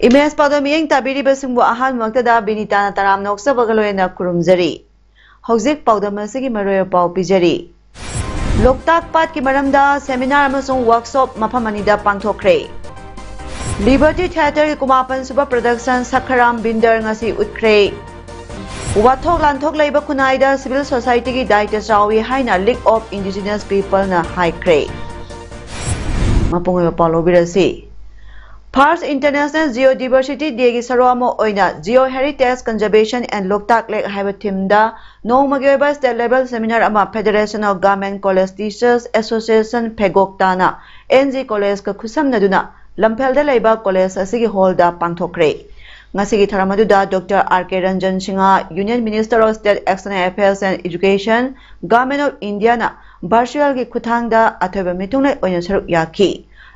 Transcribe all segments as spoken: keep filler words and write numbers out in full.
Image ꯄꯥꯎꯗꯝ ꯃꯤꯠꯌꯦꯡ ꯇꯥꯕꯤꯔꯤꯕꯁꯤꯡꯕꯨ ꯑꯍꯥꯟꯕꯃꯛꯇꯗ ꯕꯤꯅꯤꯇꯥꯅ ꯇꯔꯥꯝꯅ ꯑꯣꯛꯆꯕꯒ ꯂꯣꯏꯅꯅ ꯈꯨꯔꯨꯝꯖꯔꯤ꯫ ꯍꯧꯖꯤꯛ ꯄꯥꯎꯗꯝ ꯑꯁꯤꯒꯤ ꯃꯔꯨꯑꯣꯏꯕ ꯄꯥꯎ ꯄꯤꯖꯔꯤ꯫ ꯂꯣꯛꯇꯥꯛ ꯄꯥꯠꯀꯤ ꯃꯔꯝꯗ ꯁꯦꯃꯤꯅꯥꯔ ꯑꯃꯁꯨꯡ ꯋꯥꯔꯛꯁꯣꯞ ꯃꯐꯝ ꯑꯅꯤꯗ ꯄꯥꯡꯊꯣꯛꯈ꯭ꯔꯦ꯫ ꯂꯤꯕꯔꯇꯤ ꯊꯤꯌꯦꯇꯔꯒꯤ ꯀꯨꯟꯃꯥꯄꯟ ꯁꯨꯕ ꯄ꯭ꯔꯗꯛꯁꯟ ꯁꯈꯔꯥꯝ ꯕꯤꯟꯗꯔ ꯉꯁꯤ ꯎꯠꯈ꯭ꯔꯦ꯫ ꯋꯥꯊꯣꯛ ꯂꯥꯟꯊꯣꯛ ꯂꯩꯕ ꯈꯨꯟꯅꯥꯏꯗ ꯁꯤꯚꯤꯜ ꯁꯣꯁꯥꯏꯇꯤꯒꯤ ꯗꯥꯏꯇ ꯆꯥꯎꯏ ꯍꯥꯏꯅ ꯂꯤꯒ ꯑꯣꯐ ꯏꯟꯗꯤꯖꯤꯅꯁ ꯄꯤꯄꯜꯅ ꯍꯥꯏꯈ꯭ꯔꯦ꯫ ꯃꯄꯨꯡ ꯑꯣꯏꯕ ꯄꯥꯎ ꯂꯧꯕꯤꯔꯁꯤ꯫ First International Geodiversity Dayꯒꯤ ꯁꯔꯨꯛ ꯑꯃ ꯑꯣꯏꯅ Geo Heritage Conservation and Loktak Lake ꯍꯥꯏꯕ ꯊꯤꯝꯗ ꯅꯣꯡꯃꯒꯤ ꯑꯣꯏꯕ ꯁ꯭ꯇꯦꯠ ꯂꯦꯚꯦꯜ ꯁꯦꯃꯤꯅꯥꯔ ꯑꯃ Federation of Government College Teachers Association, ꯐꯦꯒꯣꯛꯇꯥꯅ ꯑꯦꯟ ꯖꯤ ꯀꯣꯂꯦꯖꯀ ꯈꯨꯠꯁꯝꯅꯗꯨꯅ ꯂꯝꯐꯦꯜꯗ ꯂꯩꯕ ꯀꯣꯂꯦꯖ ꯑꯁꯤꯒꯤ ꯍꯣꯜꯗ ꯄꯥꯡꯊꯣꯛꯈ꯭ꯔꯦ꯫ ꯉꯁꯤꯒꯤ ꯊꯧꯔꯝ ꯑꯗꯨꯗ doctor R K Ranjan Singh, Union Minister of State External Affairs and Education, Government of Indiaꯅ ꯚꯔꯆꯨꯑꯦꯜꯒꯤ ꯈꯨꯠꯊꯥꯡꯗ ꯑꯊꯣꯏꯕ ꯃꯤꯊꯨꯡꯂꯦꯟ ꯑꯣꯏꯅ ꯁꯔꯨꯛ ꯌꯥꯈꯤ꯫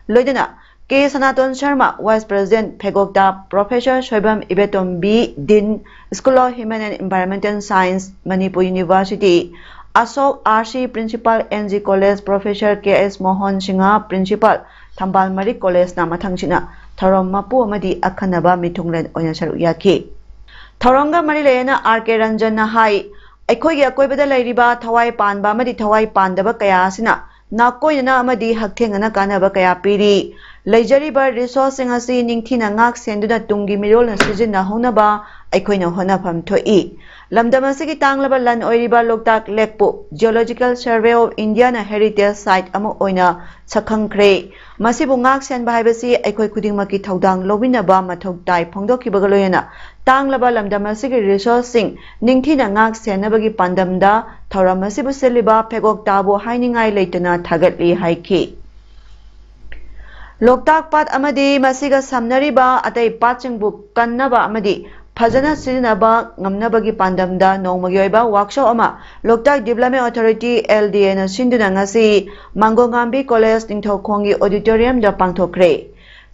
ꯂꯣꯏꯅꯅ K Sanaton Sharma, Vice President, ꯐꯦꯒꯣꯛꯇ, Professor Soibam Ibetombi, Dean, School of Human and Environmental Science, Manipur University, Ashok R C, Principal, N G College, Professor K S Mohan Singh, Principal, Thambal ꯃꯔꯤꯛ ꯀꯣꯂꯦꯖꯅ ꯃꯊꯪꯁꯤꯠꯅ ꯊꯧꯔꯝ ꯃꯄꯨ ꯑꯃꯗꯤ ꯑꯈꯟꯅꯕ ꯃꯤꯊꯨꯡꯂꯦꯟ ꯑꯣꯏꯅ ꯁꯔꯨꯛ ꯌꯥꯈꯤ꯫ ꯊꯧꯔꯝꯒ ꯃꯔꯤ ꯂꯩꯅꯅ ꯑꯥꯔ ꯀꯦ ꯔꯟꯖꯟꯅ ꯍꯥꯏ, ꯑꯩꯈꯣꯏꯒꯤ ꯑꯀꯣꯏꯕꯗ ꯂꯩꯔꯤꯕ ꯊꯋꯥꯏ ꯄꯥꯟꯕ ꯑꯃꯗꯤ ꯊꯋꯥꯏ ꯄꯥꯟꯗꯕ ꯀꯌꯥ ꯑꯁꯤꯅ ꯅꯥꯀꯣꯏꯅꯅ ꯑꯃꯗꯤ ꯍꯛꯊꯦꯡꯅꯅ ꯀꯥꯟꯅꯕ ꯀꯌꯥ ꯄꯤꯔꯤ꯫ ꯂꯩꯖꯔꯤꯕ ꯔꯤꯁꯣꯔꯁꯁꯤꯡ ꯑꯁꯤ ꯅꯤꯡꯊꯤꯅ ꯉꯥꯛ ꯁꯦꯟꯗꯨꯅ ꯇꯨꯡꯒꯤ ꯃꯤꯔꯣꯜꯅ ꯁꯤꯖꯤꯟꯅꯍꯧꯅꯕ ꯑꯩꯈꯣꯏꯅ ꯍꯣꯠꯅꯐꯝ ꯊꯣꯛꯏ꯫ ꯂꯝꯗꯝ ꯑꯁꯤꯒꯤ ꯇꯥꯡꯂꯕ ꯂꯟ ꯑꯣꯏꯔꯤꯕ ꯂꯣꯛꯇꯥꯛ ꯂꯦꯛꯄꯨ Geological Survey of Indiaꯅ heritage site ꯑꯃ ꯑꯣꯏꯅ ꯁꯛꯈꯪꯈ꯭ꯔꯦ꯫ ꯃꯁꯤꯕꯨ ꯉꯥꯛ ꯁꯦꯟꯕ ꯍꯥꯏꯕꯁꯤ ꯑꯩꯈꯣꯏ ꯈꯨꯗꯤꯡꯃꯛꯀꯤ ꯊꯧꯗꯥꯡ ꯂꯧꯃꯤꯟꯅꯕ ꯃꯊꯧ ꯇꯥꯏ ꯐꯣꯡꯗꯣꯛꯈꯤꯕꯒ ꯂꯣꯏꯅꯅ ꯇꯥꯡꯂꯕ ꯂꯝꯗꯝ ꯑꯁꯤꯒꯤ ꯔꯤꯁꯣꯔꯁꯁꯤꯡ ꯅꯤꯡꯊꯤꯅ ꯉꯥꯛ ꯁꯦꯟꯅꯕꯒꯤ ꯄꯥꯟꯗꯝꯗ ꯊꯧꯔꯝ ꯑꯁꯤꯕꯨ ꯁꯤꯜꯂꯤꯕ ꯐꯦꯒꯣꯛꯇꯥꯕꯨ ꯍꯥꯏꯅꯤꯡꯉꯥꯏ ꯂꯩꯇꯅ ꯊꯥꯒꯠꯂꯤ ꯍꯥꯏꯈꯤ꯫ ꯂꯣꯛꯇꯥꯛ ꯄꯥꯠ ꯑꯃꯗꯤ ꯃꯁꯤꯒ ꯁꯝꯅꯔꯤꯕ ꯑꯇꯩ ꯄꯥꯠꯁꯤꯡꯕꯨ ꯀꯟꯅꯕ ꯑꯃꯗꯤ ꯐꯖꯅ ꯁꯤꯖꯤꯟꯅꯕ ꯉꯝꯅꯕꯒꯤ ꯄꯥꯟꯗꯝꯗ ꯅꯣꯡꯃꯒꯤ ꯑꯣꯏꯕ ꯋꯥꯛꯁꯣꯞ ꯑꯃ ꯂꯣꯛꯇꯥꯛ ꯗꯤꯕꯂꯞꯃꯦꯟ ꯑꯣꯊꯣꯔꯤꯇꯤ, LDAꯅ ꯁꯤꯟꯗꯨꯅ ꯉꯁꯤ ꯃꯥꯡꯒꯣꯜꯉꯥꯝꯕꯤ ꯀꯣꯂꯦꯖ ꯅꯤꯡꯊꯧꯈꯣꯡꯒꯤ ꯑꯣꯗꯤꯇꯣꯔꯤꯌꯝꯗ ꯄꯥꯡꯊꯣꯛꯈ꯭ꯔꯦ꯫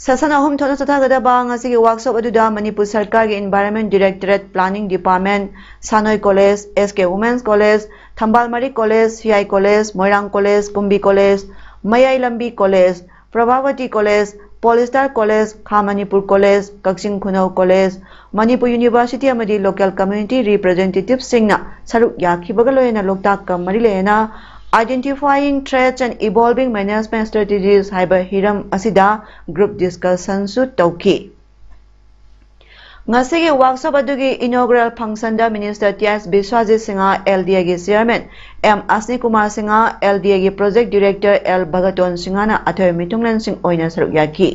ꯁꯦꯁꯟ ꯑꯍꯨꯝ ꯊꯣꯛꯅ ꯆꯠꯊꯒꯗꯕ ꯉꯁꯤꯒꯤ ꯋꯥꯛꯁꯣꯞ ꯑꯗꯨꯗ ꯃꯅꯤꯄꯨꯔ ꯁꯔꯀꯥꯔꯒꯤ environment directorate, planning department, Sanoi college, SK women's college, Thambal Marik college, ꯍꯤꯌꯥꯏ college, Moirang college, Kumbi college, Mayai Lambi college, Prabhabati college, pole star college, Kha Manipur college, Kakching Khunou college, Manipur university ꯑꯃꯗꯤ ꯂꯣꯀꯦꯜ ꯀꯝꯃ꯭ꯌꯨꯅꯤꯇꯤ ꯔꯤꯄ꯭ꯔꯖꯦꯟꯇꯦꯇꯤꯚꯁꯤꯡꯅ ꯁꯔꯨꯛ ꯌꯥꯈꯤꯕꯒ ꯂꯣꯏꯅꯅ ꯂꯣꯛꯇꯥꯛꯀ ꯃꯔꯤ ꯂꯩꯅꯅ Identifying Threats and Evolving Management Strategies ꯍꯥꯏꯕ ꯍꯤꯔꯝ ꯑꯁꯤꯗ ꯒ꯭ꯔꯨꯞ ꯗꯤꯁꯀꯁꯟꯁꯨ ꯇꯧꯈꯤ꯫ ꯉꯁꯤꯒꯤ ꯋꯥꯛꯁꯣꯞ ꯑꯗꯨꯒꯤ ꯏꯅꯣꯒ꯭ꯔꯦꯜ ꯐꯪꯁꯟꯗ minister T S Biswajit Singh, LDAꯒꯤ ꯆꯤꯌꯔꯃꯦꯟ ꯑꯦꯝ ꯑꯁꯅꯤ ꯀꯨꯃꯥꯔ ꯁꯤꯡꯍ, LDAꯒꯤ ꯄ꯭ꯔꯣꯖꯦꯛ ꯗꯤꯔꯦꯛꯇꯔ ꯑꯦꯜ ꯚꯒꯇꯣꯟ ꯁꯤꯡꯍꯅ ꯑꯊꯣꯏꯕ ꯃꯤꯊꯨꯡꯂꯦꯟꯁꯤꯡ ꯑꯣꯏꯅ ꯁꯔꯨꯛ ꯌꯥꯈꯤ꯫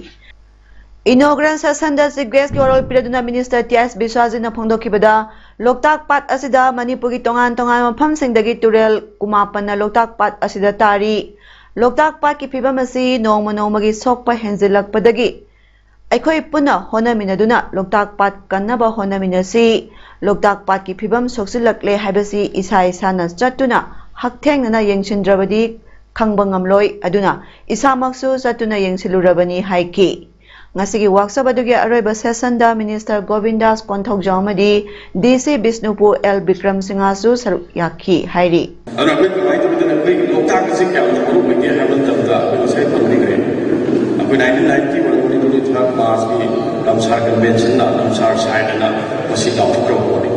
ꯏꯅꯣꯒ꯭ꯔꯦꯜ ꯁꯦꯁꯟꯗ ꯆꯤꯐ ꯒꯦꯁꯀꯤ ꯋꯥꯔꯣꯜ ꯄꯤꯔꯗꯨꯅ ꯃꯤꯅꯤꯁꯇꯔ ꯇꯤ ꯑꯦꯁ ꯕꯤꯁ꯭ꯋꯥꯖꯤꯠꯅ ꯐꯣꯡꯗꯣꯛꯈꯤꯕꯗ, ꯂꯣꯛꯇꯥꯛ ꯄꯥꯠ ꯑꯁꯤꯗ ꯃꯅꯤꯄꯨꯔꯒꯤ ꯇꯣꯉꯥꯟ ꯇꯣꯉꯥꯟꯕ ꯃꯐꯝꯁꯤꯡꯗꯒꯤ ꯇꯨꯔꯦꯜ ꯀꯨꯟꯃꯥꯄꯟꯅ ꯂꯣꯛꯇꯥꯛ ꯄꯥꯠ ꯑꯁꯤꯗ ꯇꯥꯔꯤ꯫ ꯂꯣꯛꯇꯥꯛ ꯄꯥꯠꯀꯤ ꯐꯤꯕꯝ ꯑꯁꯤ ꯅꯣꯡꯃ ꯅꯣꯡꯃꯒꯤ ꯁꯣꯛꯄ ꯍꯦꯟꯖꯤꯜꯂꯛꯄꯗꯒꯤ ꯑꯩꯈꯣꯏ ꯄꯨꯟꯅ ꯍꯣꯠꯅꯃꯤꯟꯅꯗꯨꯅ ꯂꯣꯛꯇꯥꯛ ꯄꯥꯠ ꯀꯟꯅꯕ ꯍꯣꯠꯅꯃꯤꯟꯅꯁꯤ꯫ ꯂꯣꯛꯇꯥꯛ ꯄꯥꯠꯀꯤ ꯐꯤꯕꯝ ꯁꯣꯛꯆꯤꯜꯂꯛꯂꯦ ꯍꯥꯏꯕꯁꯤ ꯏꯁꯥ ꯏꯁꯥꯅ ꯆꯠꯇꯨꯅ ꯍꯛꯊꯦꯡꯅꯅ ꯌꯦꯡꯁꯤꯟꯗ꯭ꯔꯕꯗꯤ ꯈꯪꯕ ꯉꯝꯂꯣꯏ꯫ ꯑꯗꯨꯅ ꯏꯁꯥꯃꯛꯁꯨ ꯆꯠꯇꯨꯅ ꯌꯦꯡꯁꯤꯜꯂꯨꯔꯕꯅꯤ ꯍꯥꯏꯈꯤ꯫ ꯉꯁꯤꯒꯤ ꯋꯥꯛꯁꯣꯞ ꯑꯗꯨꯒꯤ ꯑꯔꯣꯏꯕ ꯁꯦꯁꯟꯗ ꯃꯤꯅꯤꯁꯇꯔ ꯒꯣꯕꯤꯟꯗꯥꯁ ꯀꯣꯟꯊꯧꯖꯝ ꯑꯃꯗꯤ DC ꯕꯤꯁꯅꯨꯄꯨꯔ ꯑꯦꯜ ꯕꯤꯀ꯭ꯔꯝ ꯁꯤꯡꯍꯁꯨ ꯁꯔꯨꯛ ꯌꯥꯈꯤ ꯍꯥꯏꯔꯤ꯫ ꯑꯗꯨꯅ ꯑꯩꯈꯣꯏ ꯀꯃꯥꯏꯅ ꯇꯧꯗꯅ ꯑꯩꯈꯣꯏꯒꯤ ꯂꯣꯛꯇꯥꯛ ꯑꯁꯤ ꯀꯌꯥꯝꯅ ꯃꯔꯨ ꯑꯣꯏꯒꯦ ꯍꯥꯏꯕ ꯃꯇꯝꯗ ꯑꯩꯈꯣꯏ ꯉꯁꯥꯏ ꯄꯟꯕꯤꯈ꯭ꯔꯦ꯫ ꯑꯩꯈꯣꯏ nineteen ninety one twenty third Marchꯀꯤ ꯔꯝꯁꯥꯔ ꯀꯟꯚꯦꯟꯁꯟꯅ, ꯔꯝꯁꯥꯔ ꯁꯥꯏꯗꯅ ꯃꯁꯤ ꯂꯥꯎꯊꯣꯛꯈ꯭ꯔꯕ ꯄꯣꯠꯅꯤ꯫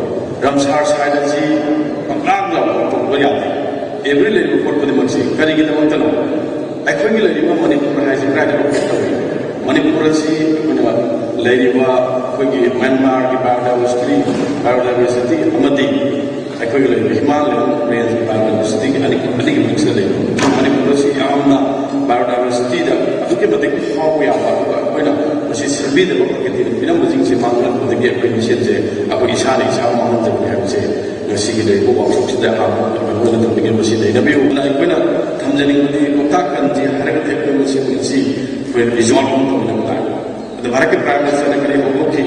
ꯔꯝꯁꯥꯔ ꯁꯥꯏꯗ ꯑꯁꯤ ꯄꯪꯂꯥꯡꯗ ꯂꯥꯎꯊꯣꯛꯄ ꯌꯥꯗꯦ꯫ ꯑꯦꯕ꯭ꯔꯤ ꯂꯩꯔꯤꯕ ꯄꯣꯠ ꯈꯨꯗꯤꯡꯃꯛꯁꯤ ꯀꯔꯤꯒꯤꯗꯃꯛꯇꯅꯣ? ꯑꯩꯈꯣꯏꯒꯤ ꯂꯩꯔꯤꯕ ꯃꯅꯤꯄꯨꯔ ꯍꯥꯏꯁꯤ ꯀꯗꯥꯏꯗ ꯂꯣꯀꯦꯠ ꯇꯧꯏ? ꯃꯅꯤꯄꯨꯔ ꯑꯁꯤ ꯑꯩꯈꯣꯏꯅ ꯂꯩꯔꯤꯕ ꯑꯩꯈꯣꯏꯒꯤ ꯃ꯭ꯌꯥꯟꯃꯥꯔꯒꯤ biodiversity, biodiversity ꯑꯃꯗꯤ ꯑꯩꯈꯣꯏꯒꯤ ꯂꯩꯔꯤꯕ ꯍꯤꯃꯥꯂꯌꯟ ꯔꯦꯟꯖ biodiversityꯒꯤ ꯑꯅꯤ, ꯑꯅꯤꯒꯤ ꯃꯔꯛꯁꯤꯗ ꯂꯩꯕ꯫ ꯃꯅꯤꯄꯨꯔ ꯑꯁꯤ ꯌꯥꯝꯅ biodiversityꯗ ꯑꯗꯨꯛꯀꯤ ꯃꯇꯤꯛ ꯐꯥꯎꯕ ꯌꯥꯕ, ꯑꯗꯨꯒ ꯑꯩꯈꯣꯏꯅ ꯃꯁꯤ ꯁꯦꯝꯕꯤꯗꯕ, ꯄ꯭ꯔꯀ꯭ꯔꯤꯇꯤꯅ ꯄꯤꯔꯝꯕꯁꯤꯡꯁꯦ ꯃꯥꯡꯍꯟꯕꯗꯒꯤ ꯑꯩꯈꯣꯏ ꯃꯁꯦꯟꯁꯦ, ꯑꯩꯈꯣꯏ ꯏꯁꯥꯅ ꯏꯁꯥꯕꯨ ꯃꯥꯡꯍꯟꯖꯕꯅꯤ ꯍꯥꯏꯕꯁꯦ ꯉꯁꯤꯒꯤ ꯂꯩꯔꯤꯕ ꯋꯥꯛꯁꯣꯞꯁꯤꯗ ꯑꯍꯥꯟꯕ ꯑꯩꯈꯣꯏꯅ ꯊꯝꯅꯤꯡꯉꯦ꯫ ꯃꯁꯤ ꯅꯩꯅꯕꯤꯌꯨ꯫ ꯑꯗꯨꯅ ꯑꯩꯈꯣꯏꯅ ꯊꯝꯖꯅꯤꯡꯕꯗꯤ ꯂꯣꯛꯇꯥꯛ ꯀꯟꯁꯤ ꯍꯥꯏꯔꯒꯗꯤ ꯑꯩꯈꯣꯏ ꯃꯁꯤ ꯉꯁꯤ ꯑꯩꯈꯣꯏ ꯔꯤꯖꯣꯜꯚ ꯑꯃ ꯇꯧꯅꯕ ꯇꯥꯏ꯫ ꯑꯗꯣ ꯚꯥꯔꯠꯀꯤ ꯄ꯭ꯔꯥꯏꯝ ꯃꯤꯅꯤꯁꯇꯔꯅ ꯀꯔꯤꯒꯨꯝꯕ ꯍꯧꯈꯤ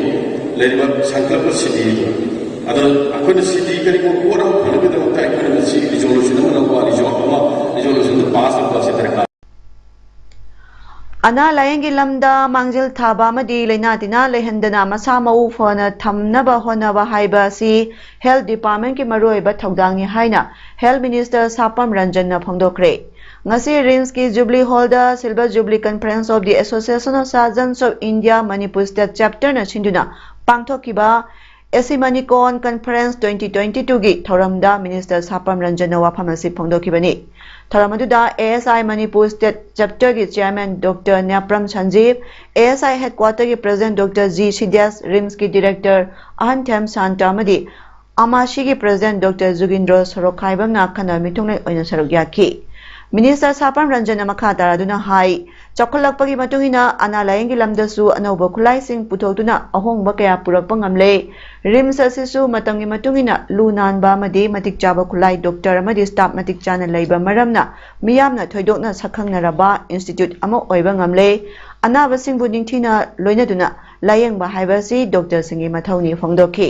ꯂꯩꯔꯤꯕ ꯁꯪꯀꯜꯄ ꯁꯤꯗꯤ, ꯑꯗꯣ ꯑꯩꯈꯣꯏꯅ ꯁꯤꯗꯤ ꯀꯔꯤꯒꯨꯝꯕ ꯄꯣꯠ ꯑꯃ ꯐꯅꯕꯒꯤꯗꯃꯛꯇ ꯑꯩꯈꯣꯏꯅ ꯃꯁꯤ ꯔꯤꯖꯣꯂꯨꯁꯟ ꯑꯃ ꯂꯧꯕ, ꯔꯤꯖꯣꯜꯚ ꯑꯃ, ꯔꯤꯖꯣꯂꯨꯁꯟꯗ ꯄꯥꯁ ꯇꯧꯕ ꯑꯁꯤ ꯗꯔꯀꯥꯔ꯫ ꯑꯅꯥ ꯂꯥꯌꯦꯡꯒꯤ ꯂꯝꯗ ꯃꯥꯡꯖꯤꯜ ꯊꯥꯕ ꯑꯃꯗꯤ ꯂꯥꯏꯅꯥ ꯇꯤꯟꯅꯥ ꯂꯩꯍꯟꯗꯅ ꯃꯁꯥ ꯃꯎ ꯐꯅ ꯊꯝꯅꯕ ꯍꯣꯠꯅꯕ ꯍꯥꯏꯕ ꯑꯁꯤ ꯍꯦꯜꯊ ꯗꯤꯄꯥꯔꯠꯃꯦꯟꯠꯀꯤ ꯃꯔꯨꯑꯣꯏꯕ ꯊꯧꯗꯥꯡꯅꯤ ꯍꯥꯏꯅ ꯍꯦꯜꯊ ꯃꯤꯅꯤꯁꯇꯔ ꯁꯥꯄꯝ ꯔꯟꯖꯟꯅ ꯐꯣꯡꯗꯣꯛꯈ꯭ꯔꯦ꯫ ꯉꯁꯤ ꯔꯤꯝꯁꯀꯤ ꯖꯨꯕꯂꯤ ꯍꯣꯜꯗ silver jubilee conference of the association of surgeons of India Manipur state ꯆꯦꯞꯇꯔꯅ ꯁꯤꯟꯗꯨꯅ ꯄꯥꯡꯊꯣꯛꯈꯤꯕ ꯑꯦꯁꯤ ꯃꯅꯤꯀꯣꯟ ꯀꯟꯐꯔꯦꯟꯁ twenty twenty twoꯒꯤ ꯊꯧꯔꯝꯗ ꯃꯤꯅꯤꯁꯇꯔ ꯁꯥꯄꯝ ꯔꯟꯖꯟꯅ ꯋꯥꯐꯝ ꯑꯁꯤ ꯐꯣꯡꯗꯣꯛꯈꯤꯕꯅꯤ꯫ ꯊꯧꯔꯝ ꯑꯗꯨꯗ A S I Manipur state ꯆꯦꯞꯇꯔꯒꯤ ꯆꯤꯌꯥꯔꯃꯦꯟ ꯗꯣꯛꯇꯔ ꯅ꯭ꯌꯥꯄ꯭ꯔꯝ ꯁꯟꯖꯤꯞ, ꯑꯦ ꯑꯦꯁ ꯑꯥꯏ ꯍꯦꯗꯀ꯭ꯋꯥꯇꯔꯒꯤ ꯄ꯭ꯔꯁꯤꯗꯦꯟꯠ ꯗꯣꯛꯇꯔ ꯖꯤ ꯁꯤꯗ꯭ꯌꯥꯁ, ꯔꯤꯝꯁꯀꯤ ꯗꯤꯔꯦꯛꯇꯔ ꯑꯍꯟꯊꯦꯝ ꯁꯥꯟꯇ ꯑꯃꯗꯤ ꯑꯃꯥꯁꯤꯒꯤ ꯄ꯭ꯔꯁꯤꯗꯦꯟꯠ ꯗꯣꯛꯇꯔ ꯖꯨꯒꯤꯟꯗ꯭ꯔꯣ ꯁꯣꯔꯣꯛꯈꯥꯏꯕꯝꯅ ꯑꯈꯟꯅꯕ ꯃꯤꯊꯨꯡꯂꯦꯟ ꯑꯣꯏꯅ ꯁꯔꯨꯛ ꯌꯥꯈꯤ꯫ ꯃꯤꯅꯤꯁꯇꯔ ꯁꯥꯄꯝ ꯔꯟꯖꯟꯅ ꯃꯈꯥ ꯇꯥꯔꯗꯨꯅ ꯍꯥꯏ, ꯆꯥꯎꯈꯠꯂꯛꯄꯒꯤ ꯃꯇꯨꯡ ꯏꯟꯅ ꯑꯅꯥ ꯂꯥꯌꯦꯡꯒꯤ ꯂꯝꯗꯁꯨ ꯑꯅꯧꯕ ꯈꯨꯠꯂꯥꯏꯁꯤꯡ ꯄꯨꯊꯣꯛꯇꯨꯅ ꯑꯍꯣꯡꯕ ꯀꯌꯥ ꯄꯨꯔꯛꯄ ꯉꯝꯂꯦ꯫ ꯔꯤꯝꯁ ꯑꯁꯤꯁꯨ ꯃꯇꯝꯒꯤ ꯃꯇꯨꯡ ꯏꯟꯅ ꯂꯨ ꯅꯥꯟꯕ ꯑꯃꯗꯤ ꯃꯇꯤꯛ ꯆꯥꯕ ꯈꯨꯠꯂꯥꯏ, ꯗꯣꯛꯇꯔ ꯑꯃꯗꯤ ꯁ꯭ꯇꯥꯐ ꯃꯇꯤꯛ ꯆꯥꯅ ꯂꯩꯕ ꯃꯔꯝꯅ ꯃꯤꯌꯥꯝꯅ ꯊꯣꯏꯗꯣꯛꯅ ꯁꯛꯈꯪꯅꯔꯕ ꯏꯟꯁꯇꯤꯇ꯭ꯌꯨꯠ ꯑꯃ ꯑꯣꯏꯕ ꯉꯝꯂꯦ꯫ ꯑꯅꯥꯕꯁꯤꯡꯕꯨ ꯅꯤꯡꯊꯤꯅ ꯂꯣꯏꯅꯗꯨꯅ ꯂꯥꯌꯦꯡꯕ ꯍꯥꯏꯕ ꯑꯁꯤ ꯗꯣꯛꯇꯔꯁꯤꯡꯒꯤ ꯃꯊꯧꯅꯤ ꯐꯣꯡꯗꯣꯛꯈꯤ꯫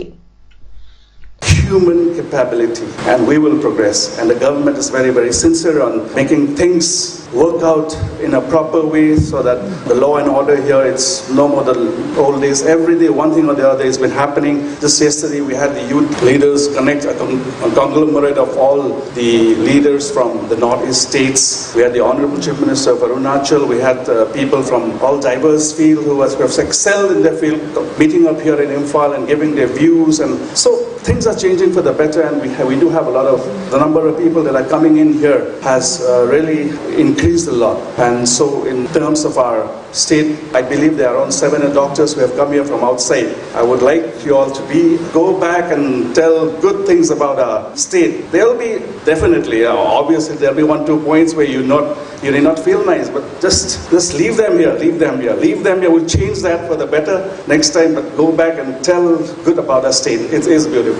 Human capability, and we will progress. And the government is very, very sincere on making things work out in a proper way so that the law and order here, it's no more the old days. Every day, one thing or the other has been happening. Just yesterday, we had the youth leaders connect, a con- a conglomerate of all the leaders from the northeast states. We had the Honorable Chief Minister of Arunachal. We had uh, people from all diverse fields who has- who have excelled in their field, meeting up here in Imphal and giving their views. And so things are changing for the better, and we, have, we do have a lot of, the number of people that are coming in here has uh, really increased a lot. And so in terms of our state, I believe there are around seven doctors who have come here from outside. I would like you all to be, go back and tell good things about our state. There'll be definitely, uh, obviously, there'll be one, two points where you not, you may not feel nice, but just, just leave them here, leave them here, leave them here. We'll change that for the better next time, but go back and tell good about our state. It is beautiful.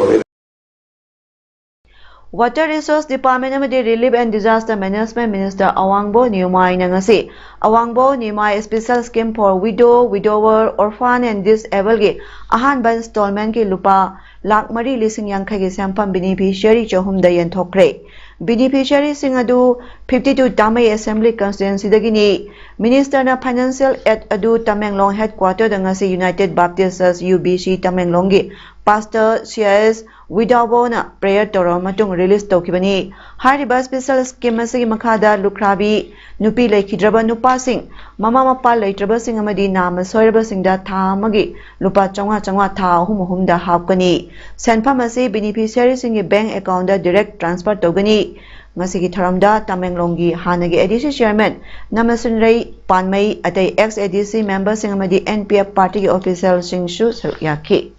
Water Resource Department ꯑꯃꯗꯤ Relief and Disaster Management Minister ꯑꯋꯥꯡꯕꯣ ꯅꯤꯌꯨꯃꯥꯏꯅ ꯉꯁꯤ ꯑꯋꯥꯡꯕꯣ ꯅꯤꯌꯨꯃꯥꯏ Special Scheme for Widow, Widower, Orphan and Disabled ꯒꯤ ꯑꯍꯥꯟꯕ installment ꯀꯤ ꯂꯨꯄꯥ ꯂꯥꯈ ꯃꯔꯤ ꯂꯤꯁꯤꯡ ꯌꯥꯡꯈꯩꯒꯤ ꯁꯦꯟꯐꯝ beneficiary ꯆꯍꯨꯝꯗ ꯌꯦꯟꯊꯣꯛꯈ꯭ꯔꯦ꯫ Beneficiary ꯁꯤꯡ ꯑꯗꯨ fifty two ꯇꯥꯃꯩ Assembly Constituency ꯗꯒꯤꯅꯤ꯫ Minister ꯅ financial aid ꯑꯗꯨ ꯇꯃꯦꯡꯂꯣꯡ headquarter ꯗ ꯉꯁꯤ United Baptist Church, U B C, ꯇꯃꯦꯡꯂꯣꯡꯒꯤ Pastor C I S ꯋꯤꯗꯥꯎꯕꯣꯅ prayer ꯇꯧꯔꯕ ꯃꯇꯨꯡ release ꯇꯧꯈꯤꯕꯅꯤ꯫ ꯍꯥꯏꯔꯤꯕ special scheme ꯑꯁꯤꯒꯤ ꯃꯈꯥꯗ ꯂꯨꯈ꯭ꯔꯥꯕꯤ, ꯅꯨꯄꯤ ꯂꯩꯈꯤꯗ꯭ꯔꯕ ꯅꯨꯄꯥꯁꯤꯡ, ꯃꯃꯥ ꯃꯄꯥ ꯂꯩꯇ꯭ꯔꯕꯁꯤꯡ ꯑꯃꯗꯤ ꯅꯥꯃ ꯁꯣꯏꯔꯕꯁꯤꯡꯗ ꯊꯥ ꯑꯃꯒꯤ ꯂꯨꯄꯥ ꯆꯥꯝꯃꯉꯥ ꯆꯥꯝꯃꯉꯥ ꯊꯥ ꯑꯍꯨꯝ ꯑꯍꯨꯝꯗ ꯍꯥꯞꯀꯅꯤ꯫ ꯁꯦꯟꯐꯝ ꯑꯁꯤ beneficiary ꯁꯤꯡꯒꯤ bank account ꯗ direct transfer ꯇꯧꯒꯅꯤ꯫ ꯉꯁꯤꯒꯤ ꯊꯧꯔꯝꯗ ꯇꯃꯦꯡꯂꯣꯡꯒꯤ ꯍꯥꯟꯅꯒꯤ A D C chairman ꯅꯃꯁꯨꯟꯔꯩ ꯄꯥꯟꯃꯩ, ꯑꯇꯩ ex A D C member ꯁꯤꯡ ꯑꯃꯗꯤ N P F party ꯒꯤ official ꯁꯤꯡꯁꯨ ꯁꯔꯨꯛ ꯌꯥꯈꯤ꯫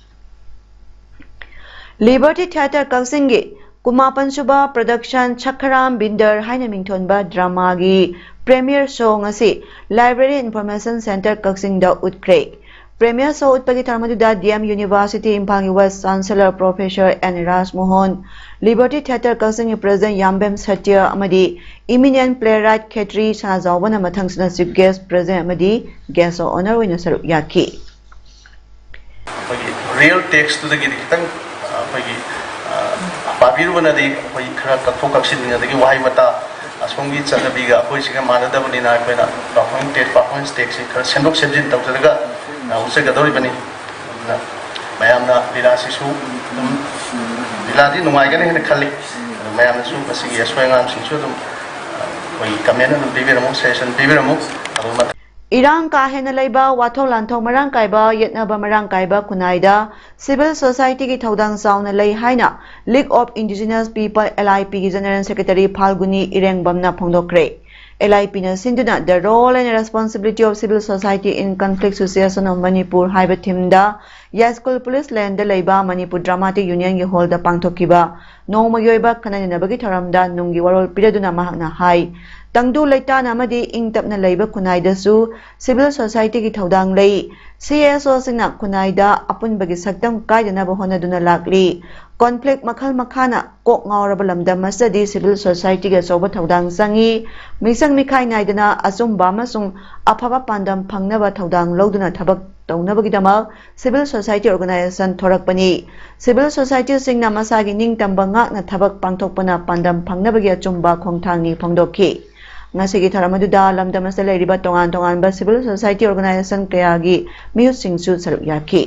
Liberty Theatre ꯀꯛꯆꯤꯡꯒꯤ ꯀꯨꯟꯃꯥꯄꯟ ꯁꯨꯕ production ꯁꯈꯔꯥꯝ ꯕꯤꯟꯗꯔ ꯍꯥꯏꯅ ꯃꯤꯡꯊꯣꯟꯕ drama ꯒꯤ premiere show ꯉꯁꯤ Library Information Centre ꯀꯛꯆꯤꯡꯗ ꯎꯠꯈ꯭ꯔꯦ꯫ Premiere show ꯎꯠꯄꯒꯤ ꯊꯧꯔꯝ ꯑꯗꯨꯗ D M University ꯏꯝꯐꯥꯜꯒꯤ Vice Chancellor Professor N ꯔꯥꯖꯃꯣꯍꯟ, Liberty Theatre ꯀꯛꯆꯤꯡꯒꯤ President ꯌꯥꯝꯕꯦꯝ ꯁꯇ꯭ꯌ ꯑꯃꯗꯤ eminent playwright ꯈꯦꯇ꯭ꯔꯤ ꯁꯅꯥꯖꯥꯎꯕꯅ ꯃꯊꯪꯁꯤꯠꯅ chief guest, president ꯑꯃꯗꯤ guest of honour ꯑꯣꯏꯅ ꯁꯔꯨꯛ ꯌꯥꯈꯤ꯫ ꯑꯩꯈꯣꯏꯒꯤ real text ꯇꯨꯗꯒꯤꯗꯤ ꯈꯤꯇꯪ, ꯑ, ꯑꯩꯈꯣꯏꯒꯤ, ꯑ, ꯄꯥꯕꯤꯔꯨꯕꯅꯗꯤ ꯑꯩꯈꯣꯏ ꯈꯔ ꯀꯛꯊꯣꯛ ꯀꯛꯁꯤꯟ, ꯑꯗꯒꯤ ꯋꯥꯍꯩ ꯋꯥꯇꯥ ꯑꯁꯣꯝꯒꯤ ꯆꯠꯅꯕꯤꯒ ꯑꯩꯈꯣꯏꯁꯤꯒ ꯃꯥꯟꯅꯗꯕꯅꯤꯅ ꯑꯩꯈꯣꯏꯅ performance text, performance text ꯁꯤ ꯈꯔ ꯁꯦꯝꯗꯣꯛ ꯁꯦꯝꯖꯤꯟ ꯇꯧꯖꯔꯒ, ꯑ, ꯎꯠꯆꯒꯗꯧꯔꯤꯕꯅꯤ꯫ ꯑꯗꯨꯅ ꯃꯌꯥꯝꯅ ꯂꯤꯂꯥꯁꯤꯁꯨ ꯑꯗꯨꯝ, ꯂꯤꯂꯥꯗꯤ ꯅꯨꯡꯉꯥꯏꯒꯅꯤ ꯍꯥꯏꯅ ꯈꯜꯂꯤ꯫ ꯑꯗꯨ ꯃꯌꯥꯝꯅꯁꯨ ꯃꯁꯤꯒꯤ ꯑꯁꯣꯏ ꯑꯉꯥꯝꯁꯤꯡꯁꯨ ꯑꯗꯨꯝ, ꯑ, ꯑꯩꯈꯣꯏꯒꯤ comment ꯑꯗꯨꯝ ꯄꯤꯕꯤꯔꯝꯃꯨ, suggestion ꯄꯤꯕꯤꯔꯝꯃꯨ꯫ ꯑꯗꯨ ꯃꯊꯪ ꯏꯔꯥꯡ ꯀꯥ ꯍꯦꯟꯅ ꯂꯩꯕ, ꯋꯥꯊꯣꯛ ꯂꯥꯟꯊꯣꯛ ꯃꯔꯥꯡ ꯀꯥꯏꯕ, ꯌꯦꯠꯅꯕ ꯃꯔꯥꯡ ꯀꯥꯏꯕ ꯈꯨꯟꯅꯥꯏꯗ civil society ꯒꯤ ꯊꯧꯗꯥꯡ ꯆꯥꯎꯅ ꯂꯩ ꯍꯥꯏꯅ League of Indigenous People, L I P, ꯒꯤ General Secretary ꯐꯥꯜꯒꯨꯅꯤ ꯏꯔꯦꯡꯕꯝꯅ ꯐꯣꯡꯗꯣꯛꯈ꯭ꯔꯦ꯫ L I P ꯅ ꯁꯤꯟꯗꯨꯅ The Role and Responsibility of Civil Society in Conflict Situation of Manipur ꯍꯥꯏꯕ theme ꯗ ꯌꯥꯏꯁ꯭ꯀꯨꯜ ꯄꯨꯂꯤꯁ ꯂꯦꯟꯗ ꯂꯩꯕ ꯃꯅꯤꯄꯨꯔ ꯗ꯭ꯔꯃꯥꯇꯤꯛ ꯌꯨꯅꯤꯌꯟꯒꯤ ꯍꯣꯜꯗ ꯄꯥꯡꯊꯣꯛꯈꯤꯕ ꯅꯣꯡꯃꯒꯤ ꯑꯣꯏꯕ ꯈꯟꯅ ꯅꯩꯅꯕꯒꯤ ꯊꯧꯔꯝꯗ ꯅꯨꯡꯒꯤ ꯋꯥꯔꯣꯜ ꯄꯤꯔꯗꯨꯅ ꯃꯍꯥꯛꯅ ꯍꯥꯏ, ꯇꯪꯗꯨ ꯂꯩꯇꯥꯅ ꯑꯃꯗꯤ ꯏꯪ ꯇꯞꯅ ꯂꯩꯕ ꯈꯨꯟꯅꯥꯏꯗꯁꯨ civil society ꯒꯤ ꯊꯧꯗꯥꯡ ꯂꯩ꯫ C S O ꯁꯤꯡꯅ ꯈꯨꯟꯅꯥꯏꯗ ꯑꯄꯨꯟꯕꯒꯤ ꯁꯛꯇꯝ ꯀꯥꯏꯗꯅꯕ ꯍꯣꯠꯅꯗꯨꯅ ꯂꯥꯛꯂꯤ꯫ Conflict ꯃꯈꯜ ꯃꯈꯥꯅ ꯀꯣꯛ ꯉꯥꯎꯔꯕ ꯂꯝꯗꯝ ꯑꯁꯤꯗꯗꯤ civil society ꯒꯤ ꯑꯆꯧꯕ ꯊꯧꯗꯥꯡ ꯆꯪꯏ꯫ ꯃꯤꯆꯪ ꯃꯤꯈꯥꯏ ꯅꯥꯏꯗꯅ ꯑꯆꯨꯝꯕ ꯑꯃꯁꯨꯡ ꯑꯐꯕ ꯄꯥꯟꯗꯝ ꯐꯪꯅꯕ ꯊꯧꯗꯥꯡ ꯂꯧꯗꯨꯅ ꯊꯕꯛ ꯇꯧꯅꯕꯒꯤꯗꯃꯛ civil society organization ꯊꯣꯔꯛꯄꯅꯤ꯫ Civil society ꯁꯤꯡꯅ ꯃꯁꯥꯒꯤ ꯅꯤꯡꯇꯝꯕ ꯉꯥꯛꯅ ꯊꯕꯛ ꯄꯥꯡꯊꯣꯛꯄꯅ ꯄꯥꯟꯗꯝ ꯐꯪꯅꯕꯒꯤ ꯑꯆꯨꯝꯕ ꯈꯣꯡꯊꯥꯡꯅꯤ ꯐꯣꯡꯗꯣꯛꯈꯤ꯫ ꯉꯁꯤꯒꯤ ꯊꯧꯔꯝ ꯑꯗꯨꯗ ꯂꯝꯗꯝ ꯑꯁꯤꯗ ꯂꯩꯔꯤꯕ ꯇꯣꯉꯥꯟ ꯇꯣꯉꯥꯟꯕ civil society organization ꯀꯌꯥꯒꯤ ꯃꯤꯍꯨꯠꯁꯤꯡꯁꯨ ꯁꯔꯨꯛ ꯌꯥꯈꯤ꯫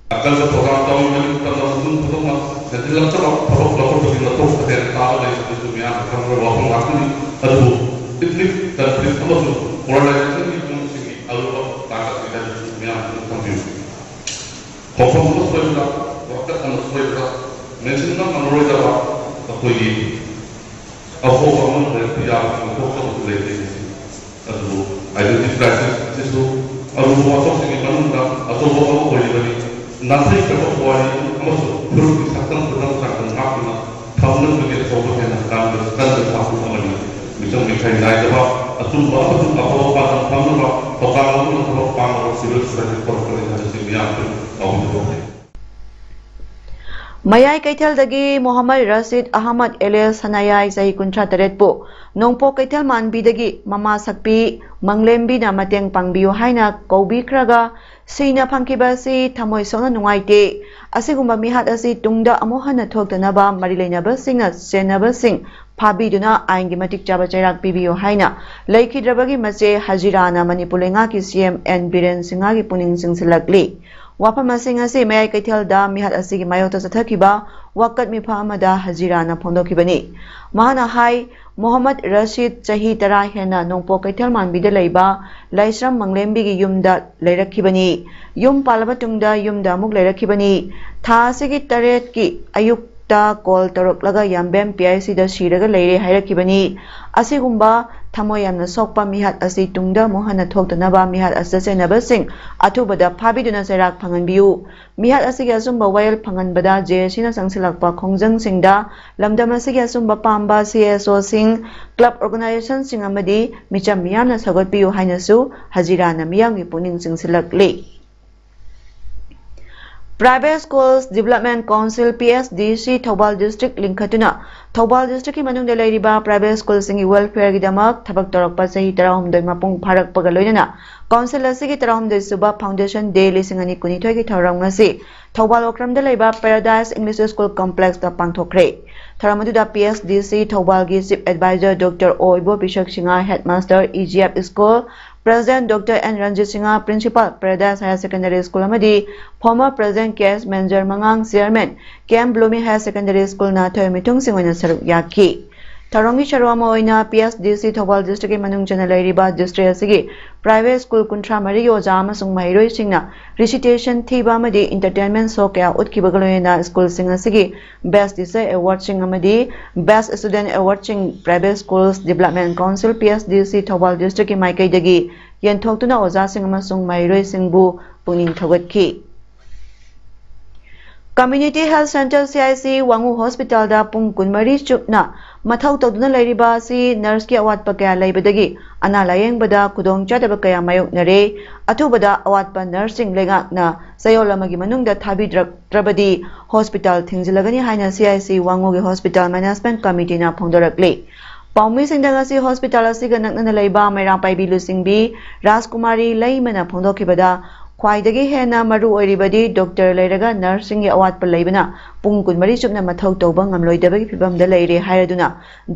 ꯑꯀꯟꯕ ꯊꯧꯗꯥꯡ ꯇꯧꯔꯤꯕ ꯅꯤꯡꯇꯝꯕ ꯃꯇꯨꯡ ꯈꯨꯗꯤꯡꯃꯛ ꯍꯦꯟꯖꯤꯜꯂꯛꯇꯕ ꯊꯕꯛ ꯂꯧꯈꯠꯄꯒꯤ ꯃꯊꯧ ꯇꯁꯦꯡꯅ ꯇꯥꯕ ꯂꯩ ꯍꯥꯏꯕꯁꯨ ꯃꯤꯌꯥꯝꯅ ꯈꯪꯕ ꯋꯥꯐꯝ ꯉꯥꯛꯇꯅꯤ꯫ ꯑꯗꯨꯕꯨ ethnic conflict ꯑꯃꯁꯨꯡ polarization ꯒꯤ ꯐꯤꯚꯝꯁꯤꯡꯒꯤ ꯑꯔꯨꯕ ꯇꯥꯡꯀꯛ ꯑꯁꯤꯗ ꯃꯤꯌꯥꯝꯅ ꯈꯪꯕꯤꯌꯨ꯫ ꯈꯣꯡꯐꯝ ꯑꯃ ꯁꯣꯏꯕꯗ, ꯋꯥꯀꯠ ꯑꯃ ꯁꯣꯏꯕꯗ, ꯃꯦꯟꯁꯤꯟꯕ ꯉꯝꯂꯔꯣꯏꯗꯕ ꯑꯩꯈꯣꯏꯒꯤ ꯑꯍꯣꯕ ꯑꯃ ꯂꯩꯔꯛꯄ ꯌꯥꯕ ꯄꯣꯠꯁꯛ ꯑꯃꯁꯨ ꯂꯩꯇꯦ꯫ ꯑꯗꯨꯕꯨ identity crisis ꯑꯁꯤꯁꯨ ꯑꯔꯨꯕ ꯋꯥꯐꯝꯁꯤꯡꯒꯤ ꯃꯅꯨꯡꯗ ꯑꯆꯧꯕ ꯑꯃ ꯑꯣꯏꯔꯤꯕꯅꯤ꯫ ꯅꯥꯊꯩꯈ꯭ꯔꯕ ꯄꯨꯋꯥꯔꯤ ꯑꯃꯁꯨꯡ ꯐꯨꯔꯨꯞꯀꯤ ꯁꯛꯇꯝ ꯈꯨꯗꯝ ꯆꯥꯡꯗꯝ ꯉꯥꯛꯇꯨꯅ ꯊꯝꯅꯕꯒꯤ ꯑꯆꯧꯕ ꯍꯦꯟꯅ ꯀꯥꯟꯕ ꯀꯟꯕ ꯊꯥꯛꯄ ꯑꯃꯅꯤ꯫ ꯃꯤꯆꯪ ꯃꯤꯈꯥꯏ ꯅꯥꯏꯗꯕ ꯑꯆꯨꯝꯕ ꯑꯃꯁꯨꯡ ꯑꯐꯕ ꯄꯥꯟꯗꯝ ꯐꯪꯅꯕ ꯊꯧꯗꯥꯡ ꯂꯧꯗꯨꯅ ꯊꯕꯛ ꯄꯥꯡꯂꯕ civil society ꯊꯣꯔꯛꯄꯅꯤ ꯍꯥꯏꯕꯁꯤ ꯃꯤꯌꯥꯝꯁꯨ ꯀꯥꯎꯕꯤꯗꯕ ꯐꯩ꯫ ꯃꯌꯥꯏ ꯀꯩꯊꯦꯜꯗꯒꯤ ꯃꯣꯍꯝꯃꯗ ꯔꯁꯤꯗ ꯑꯍꯃꯗ alias ꯁꯅꯥꯌꯥꯏ ꯆꯍꯤ ꯀꯨꯟꯊ꯭ꯔꯥ ꯇꯔꯦꯠꯄꯨ ꯅꯣꯡꯄꯣꯛ ꯀꯩꯊꯦꯜ ꯃꯥꯟꯕꯤꯗꯒꯤ ꯃꯃꯥ ꯁꯛꯄꯤ ꯃꯪꯂꯦꯝꯕꯤꯅ ꯃꯇꯦꯡ ꯄꯥꯡꯕꯤꯌꯨ ꯍꯥꯏꯅ ꯀꯧꯕꯤꯈ꯭ꯔꯒ ꯁꯤꯅ ꯐꯪꯈꯤꯕ ꯑꯁꯤ ꯊꯃꯣꯏ ꯁꯣꯛꯅ ꯅꯨꯡꯉꯥꯏꯇꯦ꯫ ꯑꯁꯤꯒꯨꯝꯕ ꯃꯤꯍꯥꯠ ꯑꯁꯤ ꯇꯨꯡꯗ ꯑꯃꯨꯛ ꯍꯟꯅ ꯊꯣꯛꯇꯅꯕ ꯃꯔꯤ ꯂꯩꯅꯕꯁꯤꯡꯅ ꯆꯦꯟꯅꯕꯁꯤꯡ ꯐꯥꯕꯤꯗꯨꯅ ꯑꯥꯏꯟꯒꯤ ꯃꯇꯤꯛ ꯆꯥꯕ ꯆꯩꯔꯥꯛ ꯄꯤꯕꯤꯌꯨ ꯍꯥꯏꯅ ꯂꯩꯈꯤꯗ꯭ꯔꯕꯒꯤ ꯃꯆꯦ ꯍꯖꯤꯔꯥꯅ ꯃꯅꯤꯄꯨꯔ ꯂꯩꯉꯥꯛꯀꯤ C M N ꯕꯤꯔꯦꯟ ꯁꯤꯡꯍꯒꯤ ꯄꯨꯛꯅꯤꯡ ꯆꯤꯡꯁꯤꯜꯂꯛꯂꯤ꯫ ꯋꯥꯐꯝ ꯑꯁꯤꯡ ꯑꯁꯤ ꯃꯌꯥꯏ ꯀꯩꯊꯦꯜꯗ ꯃꯤꯍꯥꯠ ꯑꯁꯤꯒꯤ ꯃꯥꯌꯣꯛꯇ ꯆꯠꯊꯈꯤꯕ ꯋꯥꯀꯠ ꯃꯤꯐꯝ ꯑꯃꯗ ꯍꯖꯤꯔꯥꯅ ꯐꯣꯡꯗꯣꯛꯈꯤꯕꯅꯤ꯫ ꯃꯍꯥꯛꯅ ꯍꯥꯏ, ꯃꯣꯍꯝꯃꯗ ꯔꯁꯤꯗ ꯆꯍꯤ ꯇꯔꯥ ꯍꯦꯟꯅ ꯅꯣꯡꯄꯣꯛ ꯀꯩꯊꯦꯜ ꯃꯥꯟꯕꯤꯗ ꯂꯩꯕ ꯂꯥꯏꯁ꯭ꯔꯝ ꯃꯪꯂꯦꯝꯕꯤꯒꯤ ꯌꯨꯝꯗ ꯂꯩꯔꯛꯈꯤꯕꯅꯤ꯫ ꯌꯨꯝ ꯄꯥꯜꯂꯕ ꯇꯨꯡꯗ ꯌꯨꯝꯗ ꯑꯃꯨꯛ ꯂꯩꯔꯛꯈꯤꯕꯅꯤ꯫ ꯊꯥ ꯑꯁꯤꯒꯤ ꯇꯔꯦꯠꯀꯤ ꯑꯌꯨꯛ ꯇ ꯀꯣꯜ ꯇꯧꯔꯛꯂꯒ ꯌꯥꯝꯕꯦꯝ ꯄꯤ ꯑꯥꯏ ꯁꯤꯗ ꯁꯤꯔꯒ ꯂꯩꯔꯦ ꯍꯥꯏꯔꯛꯈꯤꯕꯅꯤ꯫ ꯑꯁꯤꯒꯨꯝꯕ ꯊꯃꯣꯏ ꯌꯥꯝꯅ ꯁꯣꯛꯄ ꯃꯤꯍꯥꯠ ꯑꯁꯤ ꯇꯨꯡꯗ ꯑꯃꯨꯛ ꯍꯟꯅ ꯊꯣꯛꯇꯅꯕ ꯃꯤꯍꯥꯠ ꯑꯁꯤꯗ ꯆꯦꯟꯅꯕꯁꯤꯡ ꯑꯊꯨꯕꯗ ꯐꯥꯕꯤꯗꯨꯅ ꯆꯩꯔꯥꯛ ꯐꯪꯍꯟꯕꯤꯌꯨ꯫ ꯃꯤꯍꯥꯠ ꯑꯁꯤꯒꯤ ꯑꯆꯨꯝꯕ ꯋꯥꯌꯦꯜ ꯐꯪꯍꯟꯕꯗ ꯖꯦ ꯑꯦ ꯁꯤꯅ ꯆꯪꯁꯤꯜꯂꯛꯄ ꯈꯣꯡꯖꯪꯁꯤꯡꯗ ꯂꯝꯗꯝ ꯑꯁꯤꯒꯤ ꯑꯆꯨꯝꯕ ꯄꯥꯝꯕ ꯁꯤ ꯑꯦꯁ ꯑꯣꯁꯤꯡ, ꯀ꯭ꯂꯕ ꯑꯣꯔꯒꯅꯥꯏꯖꯦꯁꯟꯁꯤꯡ ꯑꯃꯗꯤ ꯃꯤꯆꯝ ꯃꯤꯌꯥꯝꯅ ꯁꯧꯒꯠꯄꯤꯌꯨ ꯍꯥꯏꯅꯁꯨ ꯍꯖꯤꯔꯥꯅ ꯃꯤꯌꯥꯝꯒꯤ ꯄꯨꯛꯅꯤꯡ ꯆꯤꯡꯁꯤꯜꯂꯛꯂꯤ꯫ Private Schools Development Council, P S D C, Thoubal district ꯂꯤꯡꯈꯠꯇꯨꯅ ꯊꯧꯕꯥꯜ districtꯀꯤ ꯃꯅꯨꯡꯗ ꯂꯩꯔꯤꯕ private schoolꯁꯤꯡꯒꯤ welfareꯒꯤꯗꯃꯛ ꯊꯕꯛ ꯇꯧꯔꯛꯄ ꯆꯍꯤ ꯇꯔꯥꯍꯨꯝꯗꯣꯏ ꯃꯄꯨꯡ ꯐꯥꯔꯛꯄꯒ ꯂꯣꯏꯅꯅ council ꯑꯁꯤꯒꯤ ꯇꯔꯥꯍꯨꯝꯗꯣꯏ ꯁꯨꯕ foundation day ꯂꯤꯁꯤꯡ ꯑꯅꯤ ꯀꯨꯟꯅꯤꯊꯣꯏꯒꯤ ꯊꯧꯔꯝ ꯉꯁꯤ ꯊꯧꯕꯥꯜ ꯋꯥꯀ꯭ꯔꯝꯗ ꯂꯩꯕ Paradise English School Complexꯇ ꯄꯥꯡꯊꯣꯛꯈ꯭ꯔꯦ꯫ ꯊꯧꯔꯝ ꯑꯗꯨꯗ P S D C ꯊꯧꯕꯥꯜꯒꯤ chief advisor Doctor ꯑꯣ ꯏꯕꯣꯕꯤꯁꯛ Singh, headmaster, E G F school president Doctor N Ranjit Singh, principal, Paradise Higher Secondary School ꯑꯃꯗꯤ former president K S ꯃꯦꯟꯖꯔ ꯃꯉꯥꯡ, chairman, K M ꯕ꯭ꯂꯨꯃꯤ Higher Secondary Schoolꯅ ꯊꯣꯏ ꯃꯤꯊꯨꯡꯁꯤꯡ ꯑꯣꯏꯅ ꯁꯔꯨꯛ ꯌꯥꯈꯤ꯫ ꯊꯧꯔꯝꯒꯤ ꯁꯔꯨꯛ ꯑꯃ ꯑꯣꯏꯅ P S D C Thoubal districtꯀꯤ ꯃꯅꯨꯡ ꯆꯟꯅ ꯂꯩꯔꯤꯕ district ꯑꯁꯤꯒꯤ private school ꯀꯨꯟꯊ꯭ꯔꯥ ꯃꯔꯤꯒꯤ ꯑꯣꯖꯥ ꯑꯃꯁꯨꯡ ꯃꯍꯩꯔꯣꯏꯁꯤꯡꯅ recitation ꯊꯤꯕ ꯑꯃꯗꯤ entertainment show ꯀꯌꯥ ꯎꯠꯈꯤꯕꯒ ꯂꯣꯏꯅꯅ schoolꯁꯤꯡ ꯑꯁꯤꯒꯤ Best Teacher Awardꯁꯤꯡ ꯑꯃꯗꯤ Best Student Awardꯁꯤꯡ Private Schools Development Council, P S D C, Thoubal districtꯀꯤ ꯃꯥꯏꯀꯩꯗꯒꯤ ꯌꯦꯟꯊꯣꯛꯇꯨꯅ ꯑꯣꯖꯥꯁꯤꯡ ꯑꯃꯁꯨꯡ ꯃꯍꯩꯔꯣꯏꯁꯤꯡꯕꯨ ꯄꯨꯛꯅꯤꯡ ꯊꯧꯒꯠꯈꯤ꯫ Community Health Center, C H C, ꯋꯥꯉꯨ Hospitalꯗ ꯄꯨꯡ ꯀꯨꯟꯃꯔꯤ ꯆꯨꯞꯅ ꯃꯊꯧ ꯇꯧꯗꯨꯅ ꯂꯩꯔꯤꯕ ꯑꯁꯤ nurseꯀꯤ ꯑꯋꯥꯠꯄ ꯀꯌꯥ ꯂꯩꯕꯗꯒꯤ ꯑꯅꯥ ꯂꯥꯌꯦꯡꯕꯗ ꯈꯨꯗꯣꯡꯆꯥꯗꯕ ꯀꯌꯥ ꯃꯥꯌꯣꯛꯅꯔꯦ꯫ ꯑꯊꯨꯕꯗ ꯑꯋꯥꯠꯄ nurseꯁꯤꯡ ꯂꯩꯉꯥꯛꯅ ꯆꯌꯣꯜ ꯑꯃꯒꯤ ꯃꯅꯨꯡꯗ ꯊꯥꯕꯤꯗ꯭ꯔꯛꯇ꯭ꯔꯕꯗꯤ hospital ꯊꯤꯡꯖꯤꯜꯂꯒꯅꯤ ꯍꯥꯏꯅ C H C ꯋꯥꯉꯨꯒꯤ Hospital Management Committeeꯅ ꯐꯣꯡꯗꯣꯔꯛꯂꯤ꯫ ꯄꯥꯎꯃꯤꯁꯤꯡꯗ ꯉꯁꯤ hospital ꯑꯁꯤꯒ ꯅꯛꯅꯅ ꯂꯩꯕ ꯃꯩꯔꯥ ꯄꯥꯏꯕꯤ ꯂꯨꯆꯤꯡꯕꯤ ꯔꯥꯖꯀꯨꯃꯥꯔꯤ ꯂꯩꯃꯅ ꯐꯣꯡꯗꯣꯛꯈꯤꯕꯗ, ꯈ꯭ꯋꯥꯏꯗꯒꯤ ꯍꯦꯟꯅ ꯃꯔꯨ ꯑꯣꯏꯔꯤꯕꯗꯤ doctor ꯂꯩꯔꯒ nurseꯁꯤꯡꯒꯤ ꯑꯋꯥꯠꯄ ꯂꯩꯕꯅ ꯄꯨꯡ ꯀꯨꯟꯃꯔꯤ ꯆꯨꯞꯅ ꯃꯊꯧ ꯇꯧꯕ ꯉꯝꯂꯣꯏꯗꯕꯒꯤ ꯐꯤꯚꯝꯗ ꯂꯩꯔꯦ ꯍꯥꯏꯔꯗꯨꯅ,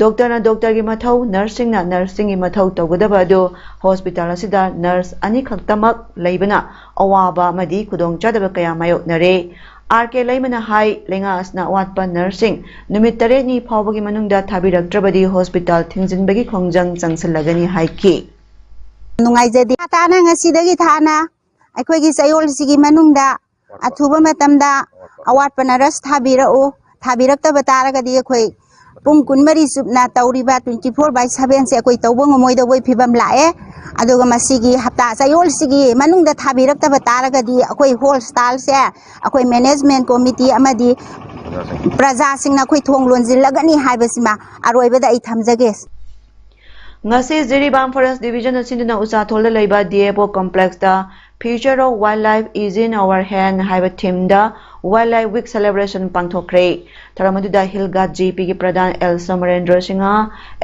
doctorꯅ doctorꯒꯤ ꯃꯊꯧ, nurseꯁꯤꯡꯅ nurseꯁꯤꯡꯒꯤ ꯃꯊꯧ ꯇꯧꯒꯗꯕ ꯑꯗꯨ hospital ꯑꯁꯤꯗ nurse ꯑꯅꯤꯈꯛꯇꯃꯛ ꯂꯩꯕꯅ ꯑꯋꯥꯕ ꯑꯃꯗꯤ ꯈꯨꯗꯣꯡꯆꯥꯗꯕ ꯀꯌꯥ ꯃꯥꯌꯣꯛꯅꯔꯦ꯫ ꯑꯥꯔ ꯀꯦ ꯂꯩꯃꯅ ꯍꯥꯏ, ꯂꯩꯉꯥꯛ ꯑꯁꯤꯅ ꯑꯋꯥꯠꯄ nurseꯁꯤꯡ ꯅꯨꯃꯤꯠ ꯇꯔꯦꯠꯅꯤ ꯐꯥꯎꯕꯒꯤ ꯃꯅꯨꯡꯗ ꯊꯥꯕꯤꯔꯛꯇ꯭ꯔꯕꯗꯤ hospital ꯊꯤꯡꯖꯤꯟꯕꯒꯤ ꯈꯣꯡꯖꯪ ꯆꯪꯁꯤꯜꯂꯒꯅꯤ ꯍꯥꯏꯈꯤ꯫ ꯅꯨꯡꯉꯥꯏꯖꯗꯦ꯫ ꯇꯥꯅ ꯉꯁꯤꯗꯒꯤ ꯊꯥꯅ ꯑꯩꯈꯣꯏꯒꯤ ꯆꯌꯣꯜꯁꯤꯒꯤ ꯃꯅꯨꯡꯗ ꯑꯊꯨꯕ ꯃꯇꯝꯗ ꯑꯋꯥꯠꯄ nurse ꯊꯥꯕꯤꯔꯛꯎ꯫ ꯊꯥꯕꯤꯔꯛꯇꯕ ꯇꯥꯔꯒꯗꯤ ꯑꯩꯈꯣꯏ ꯄꯨꯡ ꯀꯨꯟꯃꯔꯤ ꯆꯨꯞꯅ ꯇꯧꯔꯤꯕ twenty four by seven ꯁꯦ ꯑꯩꯈꯣꯏ ꯇꯧꯕ ꯉꯝꯃꯣꯏꯗꯧꯕꯒꯤ ꯐꯤꯕꯝ ꯂꯥꯛꯑꯦ꯫ ꯑꯗꯨꯒ ꯃꯁꯤꯒꯤ ꯍꯞꯇꯥ ꯆꯌꯣꯜꯁꯤꯒꯤ ꯃꯅꯨꯡꯗ ꯊꯥꯕꯤꯔꯛꯇꯕ ꯇꯥꯔꯒꯗꯤ ꯑꯩꯈꯣꯏ ꯍꯣꯁꯇꯥꯜꯁꯦ ꯑꯩꯈꯣꯏ ꯃꯦꯅꯦꯖꯃꯦꯟ ꯀꯣꯃꯤꯇꯤ ꯑꯃꯗꯤ ꯄ꯭ꯔꯖꯥꯁꯤꯡꯅ ꯑꯩꯈꯣꯏ ꯊꯣꯡ ꯂꯣꯟꯁꯤꯜꯂꯒꯅꯤ ꯍꯥꯏꯕꯁꯤꯃ ꯑꯔꯣꯏꯕꯗ ꯑꯩ ꯊꯝꯖꯒꯦ꯫ ꯉꯁꯤ ꯖꯤꯔꯤꯕꯥꯝ ꯐꯣꯔꯦꯁ ꯗꯤꯕꯤꯖꯟꯅ ꯁꯤꯟꯗꯨꯅ ꯎꯆꯥꯊꯣꯜꯗ ꯂꯩꯕ D F O ꯀꯝꯄ꯭ꯂꯦꯛꯁꯇ Future of Wildlife is in Our Hand ꯍꯥꯏꯕ ꯊꯤꯝꯗ Wildlife Week celebration ꯄꯥꯡꯊꯣꯛꯈ꯭ꯔꯦ꯫ ꯊꯧꯔꯝ ꯑꯗꯨꯗ ꯍꯤꯜ ꯒꯥꯔꯗ ꯖꯤ ꯄꯤꯒꯤ pradhan L Somorendro Singh,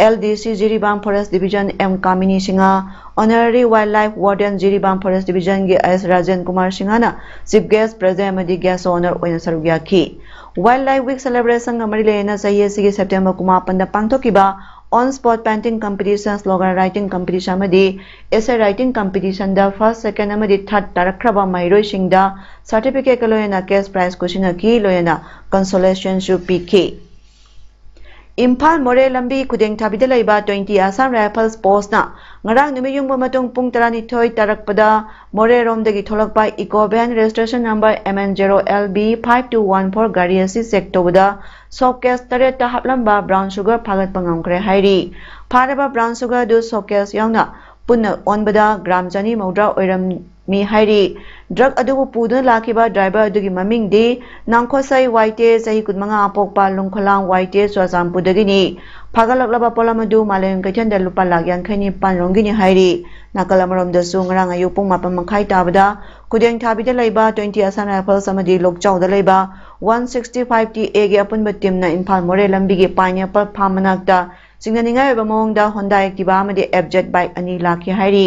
L D C Jiribam forest division M Kamini Singh, honorary wild life warden Jiribam forest ꯗꯤꯕꯤꯖꯟꯒꯤ ꯑꯦꯁ ꯔꯥꯖꯦꯟ ꯀꯨꯃꯥꯔ ꯁꯤꯡꯍꯅ ꯆꯤꯐ ꯒꯦꯁ, ꯄ꯭ꯔꯦꯖꯤꯗꯦꯟꯠ ꯑꯃꯗꯤ ꯒꯦꯁ ꯑꯣꯅꯔ ꯑꯣꯏꯅ ꯁꯔꯨꯛ ꯌꯥꯈꯤ꯫ Wildlife Week celebration ꯒ ꯃꯔꯤ ꯂꯩꯅꯅ ꯆꯍꯤ ꯑꯁꯤꯒꯤ ꯁꯦꯞꯇꯦꯝꯕꯔ ꯀꯨꯟꯃꯥꯄꯟꯗ ꯄꯥꯡꯊꯣꯛꯈꯤꯕ On Spot Painting Competition, Slogan Writing Competition ꯑꯃꯗꯤ Essay Writing Competition ꯗ first, second ꯑꯃꯗꯤ third ꯇꯥꯔꯛꯈ꯭ꯔꯕ ꯃꯍꯩꯔꯣꯏꯁꯤꯡꯗ certificate ꯀ ꯂꯣꯏꯅꯅ cash prize ꯈꯨꯠꯁꯤꯟꯅꯈꯤ, ꯂꯣꯏꯅꯅ consolation ꯁꯨ ꯄꯤꯈꯤ꯫ ꯏꯝꯐꯥꯜ ꯃꯣꯔꯦ ꯂꯝꯕꯤ ꯈꯨꯗꯦꯡꯊꯥꯕꯤꯗ ꯂꯩꯕ twenty Assam Rifles post ꯅ ꯉꯔꯥꯡ ꯅꯨꯃꯤꯠ ꯌꯨꯡꯕ ꯃꯇꯨꯡ ꯄꯨꯡ ꯇꯔꯥꯅꯤꯊꯣꯏ ꯇꯥꯔꯛꯄꯗ ꯃꯣꯔꯦꯔꯣꯝꯗꯒꯤ ꯊꯣꯛꯂꯛꯄ Eco Van registration number M N zero L B five two one four ꯒꯥꯔꯤ ꯑꯁꯤ check ꯇꯧꯕꯗ soap case ꯇꯔꯦꯠꯇ ꯍꯥꯞꯂꯝꯕ brown sugar ꯐꯥꯒꯠꯄ ꯉꯝꯈ꯭ꯔꯦ ꯍꯥꯏꯔꯤ꯫ ꯐꯥꯔꯕ brown sugar ꯑꯗꯨ soap case ꯌꯥꯎꯅ ꯄꯨꯟꯅ ꯑꯣꯟꯕꯗ gram ꯆꯅꯤ ꯃꯧꯗ꯭ꯔꯥ ꯑꯣꯏꯔꯝꯃꯤ ꯍꯥꯏꯔꯤ꯫ Drug ꯑꯗꯨꯕꯨ ꯄꯨꯗꯨꯅ ꯂꯥꯛꯈꯤꯕ driver ꯑꯗꯨꯒꯤ ꯃꯃꯤꯡꯗꯤ ꯅꯥꯡꯈꯣꯠꯁꯩ ꯋꯥꯏꯇꯦ, ꯆꯍꯤ ꯀꯨꯟꯃꯉꯥ, ꯑꯄꯣꯛꯄ ꯂꯨꯡꯈꯣꯂꯥꯡ ꯋꯥꯏꯇꯦ, ꯆꯨꯔꯆꯥꯟꯄꯨꯔꯗꯒꯤꯅꯤ꯫ ꯐꯥꯒꯠꯂꯛꯂꯕ ꯄꯣꯠꯂꯝ ꯑꯗꯨ ꯃꯥꯂꯦꯝ ꯀꯩꯊꯦꯜꯗ ꯂꯨꯄꯥ ꯂꯥꯈ ꯌꯥꯡꯈꯩ ꯅꯤꯄꯥꯟ ꯔꯣꯝꯒꯤꯅꯤ ꯍꯥꯏꯔꯤ꯫ ꯅꯥꯀꯜ ꯑꯃꯔꯣꯝꯗꯁꯨ ꯉꯔꯥꯡ ꯑꯌꯨꯛ ꯄꯨꯡ ꯃꯥꯄꯟ ꯃꯈꯥꯏ ꯇꯥꯕꯗ ꯈꯨꯗꯦꯡꯊꯥꯕꯤꯗ ꯂꯩꯕ twenty Assam Rifles ꯑꯃꯗꯤ ꯂꯣꯛꯆꯥꯎꯗ ꯂꯩꯕ one sixty five T A ꯒꯤ ꯑꯄꯨꯟꯕ team ꯅ ꯏꯝꯐꯥꯜ ꯃꯣꯔꯦ ꯂꯝꯕꯤꯒꯤ Pineapple Farm ꯃꯅꯥꯛꯇ ꯆꯤꯡꯅꯅꯤꯡꯉꯥꯏ ꯑꯣꯏꯕ ꯃꯑꯣꯡꯗ Honda Activa ꯑꯃꯗꯤ F Z bike ꯑꯅꯤ ꯂꯥꯛꯈꯤ ꯍꯥꯏꯔꯤ꯫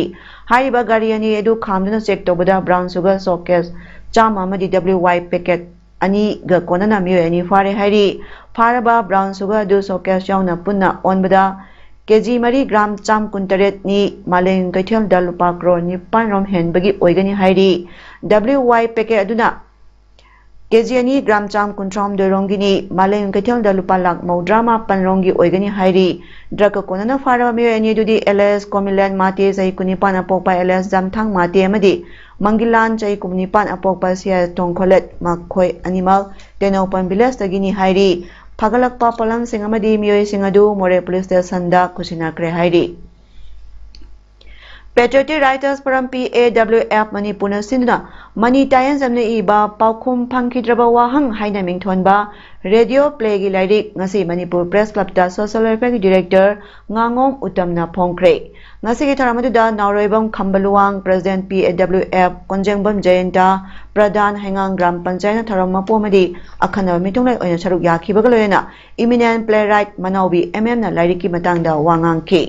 ꯍꯥꯏꯔꯤꯕ ꯒꯥꯔꯤ ꯑꯅꯤ ꯑꯗꯨ ꯈꯥꯝꯗꯨꯅ check ꯇꯧꯕꯗ brown sugar soap case ꯆꯥꯝꯃ ꯑꯃꯗꯤ W Y packet ꯑꯅꯤꯒ ꯀꯣꯟꯅꯅ ꯃꯤꯑꯣꯏ ꯑꯅꯤ ꯐꯥꯔꯦ ꯍꯥꯏꯔꯤ꯫ ꯐꯥꯔꯕ brown sugar ꯑꯗꯨ soap case ꯌꯥꯎꯅ ꯄꯨꯟꯅ ꯑꯣꯟꯕꯗ K G ꯃꯔꯤ, gram ꯆꯥꯝ ꯀꯨꯟꯇꯔꯦꯠꯅꯤ꯫ ꯃꯥꯂꯦꯝ ꯀꯩꯊꯦꯜꯗ ꯂꯨꯄꯥ ꯀ꯭ꯔꯣꯔ ꯅꯤꯄꯥꯟ ꯔꯣꯝ ꯍꯦꯟꯕꯒꯤ ꯑꯣꯏꯒꯅꯤ ꯍꯥꯏꯔꯤ꯫ W Y packet ꯑꯗꯨꯅ ꯀꯦ ꯖꯤ ꯑꯅꯤ ꯒ꯭ꯔꯥꯝ ꯆꯥꯝ ꯀꯨꯟꯊ꯭ꯔꯥ ꯍꯨꯝꯗꯣꯏ ꯔꯣꯝꯒꯤꯅꯤ꯫ ꯃꯥꯂꯦꯝ ꯀꯩꯊꯦꯜꯗ ꯂꯨꯄꯥ ꯂꯥꯈ ꯃꯧꯗ꯭ꯔꯥ ꯃꯥꯄꯟ ꯔꯣꯝꯒꯤ ꯑꯣꯏꯒꯅꯤ ꯍꯥꯏꯔꯤ꯫ ꯗ꯭ꯔꯒꯀ ꯀꯣꯟꯅꯅ ꯐꯥꯔꯕ ꯃꯤꯑꯣꯏ ꯑꯅꯤ ꯑꯗꯨꯗꯤ ꯑꯦꯂꯦꯁ ꯀꯣꯃꯤꯂꯦꯟ ꯃꯥꯇꯦ, ꯆꯍꯤ ꯀꯨꯟꯅꯤꯄꯥꯟ ꯑꯄꯣꯛꯄ ꯑꯦꯂꯦꯁ ꯖꯝꯊꯥꯡ ꯃꯥꯇꯦ ꯑꯃꯗꯤ ꯃꯪꯒꯤꯂꯥꯟ, ꯆꯍꯤ ꯀꯨꯟꯅꯤꯄꯥꯟ ꯑꯄꯣꯛꯄ ꯁꯤꯌꯥ ꯊꯣꯡꯈꯣꯂꯦꯠ, ꯃꯈꯣꯏ ꯑꯅꯤꯃꯛ ꯇꯦꯡꯅꯧꯄꯜ ꯚꯤꯂꯦꯖꯇꯒꯤꯅꯤ ꯍꯥꯏꯔꯤ꯫ ꯐꯒꯠꯂꯛꯄ ꯄꯣꯠꯂꯝꯁꯤꯡ ꯑꯃꯗꯤ ꯃꯤꯑꯣꯏꯁꯤꯡ ꯑꯗꯨ ꯃꯣꯔꯦ ꯄꯨꯂꯤꯁ ꯁ꯭ꯇꯦꯁꯟꯗ ꯈꯨꯠꯁꯤꯟꯅꯈ꯭ꯔꯦ ꯍꯥꯏꯔꯤ꯫ Patriotic Writers Forum, P A W F, ꯃꯅꯤꯄꯨꯔꯅ ꯁꯤꯟꯗꯨꯅ ꯃꯅꯤ ꯇꯥꯌꯦꯟꯖꯝꯅ ꯏꯕ ꯄꯥꯎꯈꯨꯝ ꯐꯪꯈꯤꯗ꯭ꯔꯕ ꯋꯥꯍꯪ ꯍꯥꯏꯅ ꯃꯤꯡꯊꯣꯟꯕ ꯔꯦꯗꯤꯑꯣ ꯄ꯭ꯂꯦꯒꯤ ꯂꯥꯏꯔꯤꯛ ꯉꯁꯤ ꯃꯅꯤꯄꯨꯔ ꯄ꯭ꯔꯦꯁ ꯀ꯭ꯂꯕꯇ ꯁꯣꯁꯤꯌꯦꯜ ꯋꯦꯜꯐꯤꯌꯔꯒꯤ ꯗꯤꯔꯦꯛꯇꯔ ꯉꯥꯉꯣꯝ ꯎꯇꯝꯅ ꯐꯣꯡꯈ꯭ꯔꯦ꯫ ꯉꯁꯤꯒꯤ ꯊꯧꯔꯝ ꯑꯗꯨꯗ Naoroibam Khambaluwang, president, P A W F, Konjengbam Jayanta, pradhan ꯍꯩꯉꯥꯡ ꯒ꯭ꯔꯥꯝ ꯄꯟꯆꯥꯌꯠꯅ ꯊꯧꯔꯝ ꯃꯄꯨ ꯑꯃꯗꯤ ꯑꯈꯟꯅꯕ ꯃꯤꯊꯨꯡꯂꯦꯟ ꯑꯣꯏꯅ ꯁꯔꯨꯛ ꯌꯥꯈꯤꯕꯒ ꯂꯣꯏꯅꯅ ꯏꯃꯤꯅꯦꯟ ꯄ꯭ꯂꯦꯔꯥꯏꯠ ꯃꯅꯥꯎꯕꯤ M M ꯅ ꯂꯥꯏꯔꯤꯛꯀꯤ ꯃꯇꯥꯡꯗ ꯋꯥ ꯉꯥꯡꯈꯤ꯫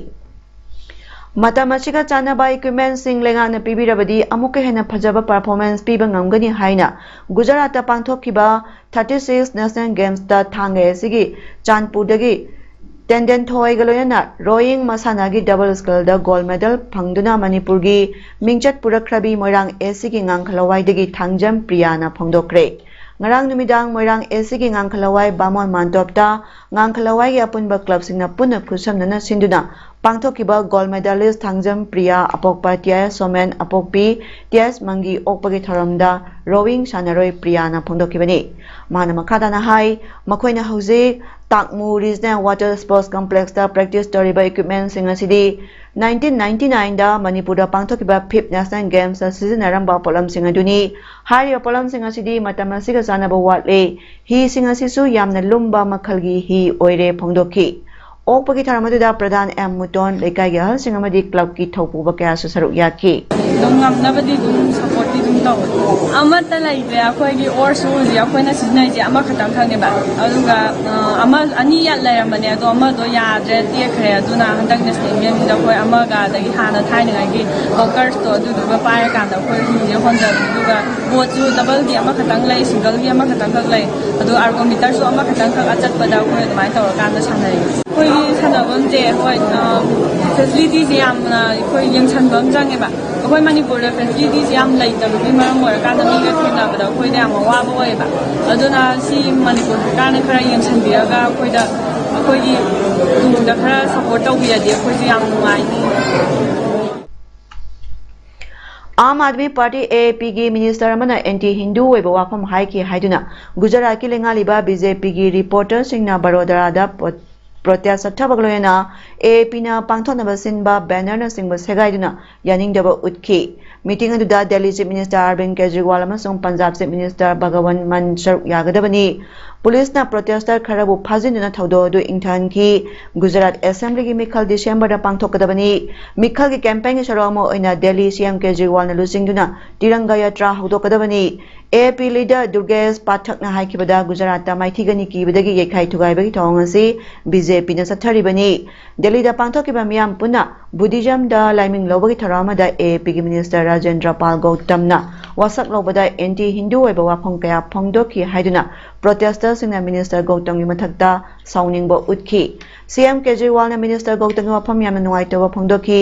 ꯃꯇꯝ ꯑꯁꯤꯒ ꯆꯥꯟꯅꯕ ꯏꯀ꯭ꯋꯤꯞꯃꯦꯟꯁꯤꯡ ꯂꯩꯉꯥꯛꯅ ꯄꯤꯕꯤꯔꯕꯗꯤ ꯑꯃꯨꯛꯀ ꯍꯦꯟꯅ ꯐꯖꯕ ꯄꯔꯐꯣꯔꯃꯦꯟꯁ ꯄꯤꯕ ꯉꯝꯒꯅꯤ ꯍꯥꯏꯅ ꯒꯨꯖꯔꯥꯠꯇ ꯄꯥꯡꯊꯣꯛꯈꯤꯕ thirty six National Gamesꯇ ꯊꯥꯡꯒ ꯑꯦꯁ ꯁꯤꯒꯤ ꯆꯥꯟꯄꯨꯔꯗꯒꯤ ꯇꯦꯟꯗꯦꯟ ꯊꯣꯏꯒ ꯂꯣꯏꯅꯅ ꯔꯣꯌꯤꯡ ꯃꯁꯥꯟꯅꯒꯤ ꯗꯕꯜ ꯁ꯭ꯀꯜꯗ ꯒꯣꯜ ꯃꯦꯗꯜ ꯐꯪꯗꯨꯅ ꯃꯅꯤꯄꯨꯔꯒꯤ ꯃꯤꯡꯆꯠ ꯄꯨꯔꯛꯈ꯭ꯔꯕꯤ ꯃꯣꯏꯔꯥꯡ ꯑꯦꯁ ꯁꯤꯒꯤ ꯉꯥꯡꯈꯂꯋꯥꯏꯗꯒꯤ ꯊꯥꯡꯖꯝ ꯄ꯭ꯔꯤꯌꯥꯅ ꯐꯣꯡꯗꯣꯛꯈ꯭ꯔꯦ꯫ ꯉꯔꯥꯡ ꯅꯨꯃꯤꯗꯥꯡ ꯃꯣꯏꯔꯥꯡ ꯑꯦꯁ ꯁꯤꯒꯤ ꯉꯥꯡꯈꯂꯋꯥꯏ ꯕꯥꯃꯣꯟ ꯃꯥꯟꯇꯣꯞꯇ ꯉꯥꯡꯈꯂꯋꯥꯏꯒꯤ ꯑꯄꯨꯟꯕ ꯀ꯭ꯂꯕꯁꯤꯡꯅ ꯄꯨꯟꯅ ꯈꯨꯠꯁꯝꯅꯅ ꯁꯤꯟꯗꯨꯅ ꯄꯥꯡꯊꯣꯛꯈꯤꯕ ꯒꯣꯜ ꯃꯦꯗꯥꯂꯤꯁ ꯊꯥꯡꯖꯝ ꯄ꯭ꯔꯤꯌꯥ, ꯑꯄꯣꯛꯄ ꯇꯤ ꯑꯥꯏ ꯑꯦꯁ ꯁꯣꯃꯦꯟ, ꯑꯄꯣꯛꯄꯤ ꯇꯤ ꯑꯥꯏ ꯑꯦꯁ ꯃꯪꯒꯤ ꯑꯣꯛꯄꯒꯤ ꯊꯧꯔꯝꯗ ꯔꯣꯋꯤꯡ ꯁꯥꯟꯅꯔꯣꯏ ꯄ꯭ꯔꯤꯌꯥꯅ ꯐꯣꯡꯗꯣꯛꯈꯤꯕꯅꯤ꯫ ꯃꯥꯅ ꯃꯈꯥ ꯇꯥꯅ ꯍꯥꯏ, ꯃꯈꯣꯏꯅ ꯍꯧꯖꯤꯛ ꯇꯥꯛꯃꯨ ꯔꯤꯖꯅꯦꯜ ꯋꯥꯇꯔ ꯁ꯭ꯄꯣꯔꯠꯁ ꯀꯝꯄ꯭ꯂꯦꯛꯁꯇ ꯄ꯭ꯔꯦꯛꯇꯤꯁ ꯇꯧꯔꯤꯕ ꯏꯀ꯭ꯋꯤꯞꯃꯦꯟꯁꯤꯡ ꯑꯁꯤꯗꯤ nineteen ninety nineꯗ ꯃꯅꯤꯄꯨꯔꯗ ꯄꯥꯡꯊꯣꯛꯈꯤꯕ ꯐꯤꯐ ꯅꯦꯁꯅꯦꯜ ꯒꯦꯝꯁꯇ ꯁꯤꯖꯤꯟꯅꯔꯝꯕ ꯄꯣꯠꯂꯝꯁꯤꯡ ꯑꯗꯨꯅꯤ꯫ ꯍꯥꯏꯔꯤꯕ ꯄꯣꯠꯂꯝꯁꯤꯡ ꯑꯁꯤꯗꯤ ꯃꯇꯝ ꯑꯁꯤꯒ ꯆꯥꯟꯅꯕ ꯋꯥꯠꯂꯤ꯫ ꯍꯤꯁꯤꯡ ꯑꯁꯤꯁꯨ ꯌꯥꯝꯅ ꯂꯨꯝꯕ ꯃꯈꯜꯒꯤ ꯍꯤ ꯑꯣꯏꯔꯦ ꯐꯣꯡꯗꯣꯛꯈꯤ꯫ ꯑꯣꯛꯄꯒꯤ ꯊꯧꯔꯝ ꯑꯗꯨꯗ ꯄ꯭ꯔꯙꯥꯟ ꯑꯦꯝ ꯃꯨꯇꯣꯟ, ꯂꯩꯀꯥꯏꯒꯤ ꯑꯍꯜꯁꯤꯡ ꯑꯃꯗꯤ ꯀ꯭ꯂꯕꯀꯤ ꯊꯧꯄꯨꯕ ꯀꯌꯥꯁꯨ ꯁꯔꯨꯛ ꯌꯥꯈꯤ꯫ ꯑꯗꯨꯝ ꯉꯝꯅꯕꯗꯤ ꯑꯗꯨꯝ ꯁꯞꯄꯣꯔꯠꯇꯤ ꯑꯗꯨꯝ ꯇꯧꯋꯦ꯫ ꯑꯃꯠꯇ ꯂꯩꯇ꯭ꯔꯦ꯫ ꯑꯩꯈꯣꯏꯒꯤ ꯑꯣꯔꯁꯨ ꯍꯧꯖꯤꯛ ꯑꯩꯈꯣꯏꯅ ꯁꯤꯖꯤꯟꯅꯔꯤꯁꯦ ꯑꯃꯈꯛꯇꯪ ꯈꯛꯅꯦꯕ꯫ ꯑꯗꯨꯒ, ꯑ, ꯑꯃ, ꯑꯅꯤ ꯌꯥꯠ ꯂꯩꯔꯝꯕꯅꯦ, ꯑꯗꯣ ꯑꯃꯗꯣ ꯌꯥꯗ꯭ꯔꯦ, ꯇꯦꯛꯈ꯭ꯔꯦ꯫ ꯑꯗꯨꯅ ꯍꯟꯗꯛ ꯅꯦꯁꯅꯦꯜ ꯒꯦꯝꯁꯤꯗ ꯑꯩꯈꯣꯏ ꯑꯃꯒ ꯑꯗꯒꯤ ꯍꯥꯟꯅ ꯊꯥꯏꯅꯉꯥꯏꯒꯤ ꯀꯣꯀꯔꯁꯇꯣ ꯑꯗꯨꯗꯨꯒ ꯄꯥꯏꯔꯀꯥꯟꯗ ꯑꯩꯈꯣꯏ ꯍꯤꯁꯦ ꯍꯣꯟꯖꯕꯅꯦ꯫ ꯑꯗꯨꯒ ꯕꯣꯠꯁꯨ ꯗꯕꯜꯒꯤ ꯑꯃꯈꯛꯇꯪ ꯂꯩ, ꯁꯤꯡꯒꯜꯒꯤ ꯑꯃꯈꯛꯇꯪꯈꯛ ꯂꯩ꯫ ꯑꯗꯣ ꯑꯥꯔꯒꯣꯃꯤꯇꯔꯁꯨ ꯑꯃꯈꯛꯇꯪꯈꯛ ꯑꯆꯠꯄꯗ ꯑꯩꯈꯣꯏ ꯑꯗꯨꯃꯥꯏꯅ ꯇꯧꯔꯀꯥꯟꯗ ꯁꯥꯟꯅꯩ꯫ ꯑꯩꯈꯣꯏꯒꯤ ꯁꯥꯟꯅꯐꯝꯁꯦ, ꯍꯣꯏ, ꯑ, ꯐꯦꯁꯤꯂꯤꯇꯤꯁꯦ ꯌꯥꯝꯅ ꯑꯩꯈꯣꯏ ꯌꯦꯡꯁꯟꯕ ꯑꯃ ꯆꯪꯉꯦꯕ꯫ ꯑꯩꯈꯣꯏ ꯃꯅꯤꯄꯨꯔꯗ ꯐꯦꯁꯤꯂꯤꯇꯤꯁ ꯌꯥꯝ ꯂꯩꯇꯕꯒꯤ ꯃꯔꯝ ꯑꯣꯏꯔꯀꯥꯟꯗ ꯃꯤꯒ ꯊꯦꯡꯅꯕꯗ ꯑꯩꯈꯣꯏꯗ ꯌꯥꯝ ꯑꯋꯥꯕ ꯑꯣꯏꯌꯦꯕ꯫ ꯑꯗꯨꯅ ꯁꯤ ꯃꯅꯤꯄꯨꯔ ꯁꯔꯀꯥꯔꯅ ꯈꯔ ꯌꯦꯡꯁꯤꯟꯕꯤꯔꯒ ꯑꯩꯈꯣꯏꯗ, ꯑꯩꯈꯣꯏꯒꯤ ꯇꯨꯡꯗ ꯈꯔ ꯁꯞꯄꯣꯔꯠ ꯇꯧꯕꯤꯔꯗꯤ ꯑꯩꯈꯣꯏꯁꯨ ꯌꯥꯝ ꯅꯨꯡꯉꯥꯏꯅꯤ꯫ ꯑꯥꯝ ꯑꯥꯗꯃꯤ ꯄꯥꯔꯇꯤ, ꯑꯦ ꯑꯦ ꯄꯤꯒꯤ ꯃꯤꯅꯤꯁꯇꯔ ꯑꯃꯅ ꯑꯦꯟꯇꯤ ꯍꯤꯟꯗꯨ ꯑꯣꯏꯕ ꯋꯥꯐꯝ ꯍꯥꯏꯈꯤ ꯍꯥꯏꯗꯨꯅ ꯒꯨꯖꯔꯥꯠꯀꯤ ꯂꯩꯉꯥꯛꯂꯤꯕ ꯕꯤ ꯖꯦ ꯄꯤꯒꯤ ꯔꯤꯄꯣꯔꯇꯔꯁꯤꯡꯅ ꯕꯔꯣꯗꯔꯥꯗ ꯄ꯭ꯔꯣ-, ꯄ꯭ꯔꯣꯇꯦꯁ ꯆꯠꯊꯕꯒ ꯂꯣꯏꯅꯅ ꯑꯦ ꯑꯦ ꯄꯤꯅ ꯄꯥꯡꯊꯣꯛꯅꯕ ꯁꯤꯟꯕ ꯕꯦꯅꯔꯅꯆꯤꯡꯕ ꯁꯦꯒꯥꯏꯗꯨꯅ ꯌꯥꯅꯤꯡꯗꯕ ꯎꯠꯈꯤ꯫ ꯃꯤꯇꯤꯡ ꯑꯗꯨꯗ ꯗꯦꯜꯂꯤ ꯆꯤꯐ ꯃꯤꯅꯤꯁꯇꯔ ꯑꯔꯕꯤꯟ ꯀꯦꯖꯔꯤꯋꯥꯜ ꯑꯃꯁꯨꯡ ꯄꯟꯖꯥꯕ ꯆꯤꯐ ꯃꯤꯅꯤꯁꯇꯔ ꯚꯒꯋꯟ ꯃꯥꯟ ꯁꯔꯨꯛ ꯌꯥꯒꯗꯕꯅꯤ꯫ ꯄꯨꯂꯤꯁꯅ ꯄ꯭ꯔꯣꯇꯦꯁꯇꯔ ꯈꯔꯕꯨ ꯐꯥꯖꯤꯟꯗꯨꯅ ꯊꯧꯗꯣꯛ ꯑꯗꯨ ꯏꯪꯊꯍꯟꯈꯤ꯫ ꯒꯨꯖꯔꯥꯠ ꯑꯦꯁꯦꯝꯕ꯭ꯂꯤꯒꯤ ꯃꯤꯈꯜ ꯗꯤꯁꯦꯝꯕꯔꯗ ꯄꯥꯡꯊꯣꯛꯀꯗꯕꯅꯤ꯫ ꯃꯤꯈꯜꯒꯤ ꯀꯦꯝꯄꯦꯟꯒꯤ ꯁꯔꯨꯛ ꯑꯃ ꯑꯣꯏꯅ ꯗꯦꯜꯂꯤ ꯁꯤ ꯑꯦꯝ ꯀꯦꯖꯔꯤꯋꯥꯜꯅ ꯂꯨꯆꯤꯡꯗꯨꯅ ꯇꯤꯔꯪꯒꯥ ꯌꯥꯇ꯭ꯔꯥ ꯍꯧꯗꯣꯛꯀꯗꯕꯅꯤ꯫ ꯑꯦ ꯑꯦ ꯄꯤ ꯂꯤꯗꯔ ꯗꯨꯔꯒꯦꯁ ꯄꯥꯊꯛꯅ ꯍꯥꯏꯈꯤꯕꯗ ꯒꯨꯖꯔꯥꯠꯇ ꯃꯥꯏꯊꯤꯒꯅꯤ ꯀꯤꯕꯗꯒꯤ ꯌꯩꯈꯥꯏ ꯊꯨꯒꯥꯏꯕꯒꯤ ꯊꯧꯑꯣꯡ ꯑꯁꯤ ꯕꯤ ꯖꯦ ꯄꯤꯅ ꯆꯠꯊꯔꯤꯕꯅꯤ꯫ ꯗꯦꯜꯂꯤꯗ ꯄꯥꯡꯊꯣꯛꯈꯤꯕ ꯃꯤꯌꯥꯝ ꯄꯨꯟꯅ ꯕꯨꯙꯤꯖꯝꯗ ꯂꯥꯏꯃꯤꯡ ꯂꯧꯕꯒꯤ ꯊꯧꯔꯝ ꯑꯃꯗ ꯑꯦ ꯑꯦ ꯄꯤꯒꯤ ꯃꯤꯅꯤꯁꯇꯔ ꯔꯥꯖꯦꯟꯗ꯭ꯔ ꯄꯥꯜ ꯒꯧꯇꯝꯅ ꯋꯥꯁꯛ ꯂꯧꯕꯗ ꯑꯦꯟꯇꯤ ꯍꯤꯟꯗꯨ ꯑꯣꯏꯕ ꯋꯥꯐꯝ ꯀꯌꯥ ꯐꯣꯡꯗꯣꯛꯈꯤ ꯍꯥꯏꯗꯨꯅ ꯄ꯭ꯔꯣꯇꯦꯁꯇꯔꯁꯤꯡꯅ ꯃꯤꯅꯤꯁꯇꯔ ꯒꯧꯇꯝꯒꯤ ꯃꯊꯛꯇ ꯁꯥꯎꯅꯤꯡꯕ ꯎꯠꯈꯤ꯫ ꯁꯤ ꯑꯦꯝ ꯀꯦꯖꯔꯤꯋꯥꯜꯅ ꯃꯤꯅꯤꯁꯇꯔ ꯒꯧꯇꯝꯒꯤ ꯋꯥꯐꯝ ꯌꯥꯝꯅ ꯅꯨꯡꯉꯥꯏꯇꯕ ꯐꯣꯡꯗꯣꯛꯈꯤ꯫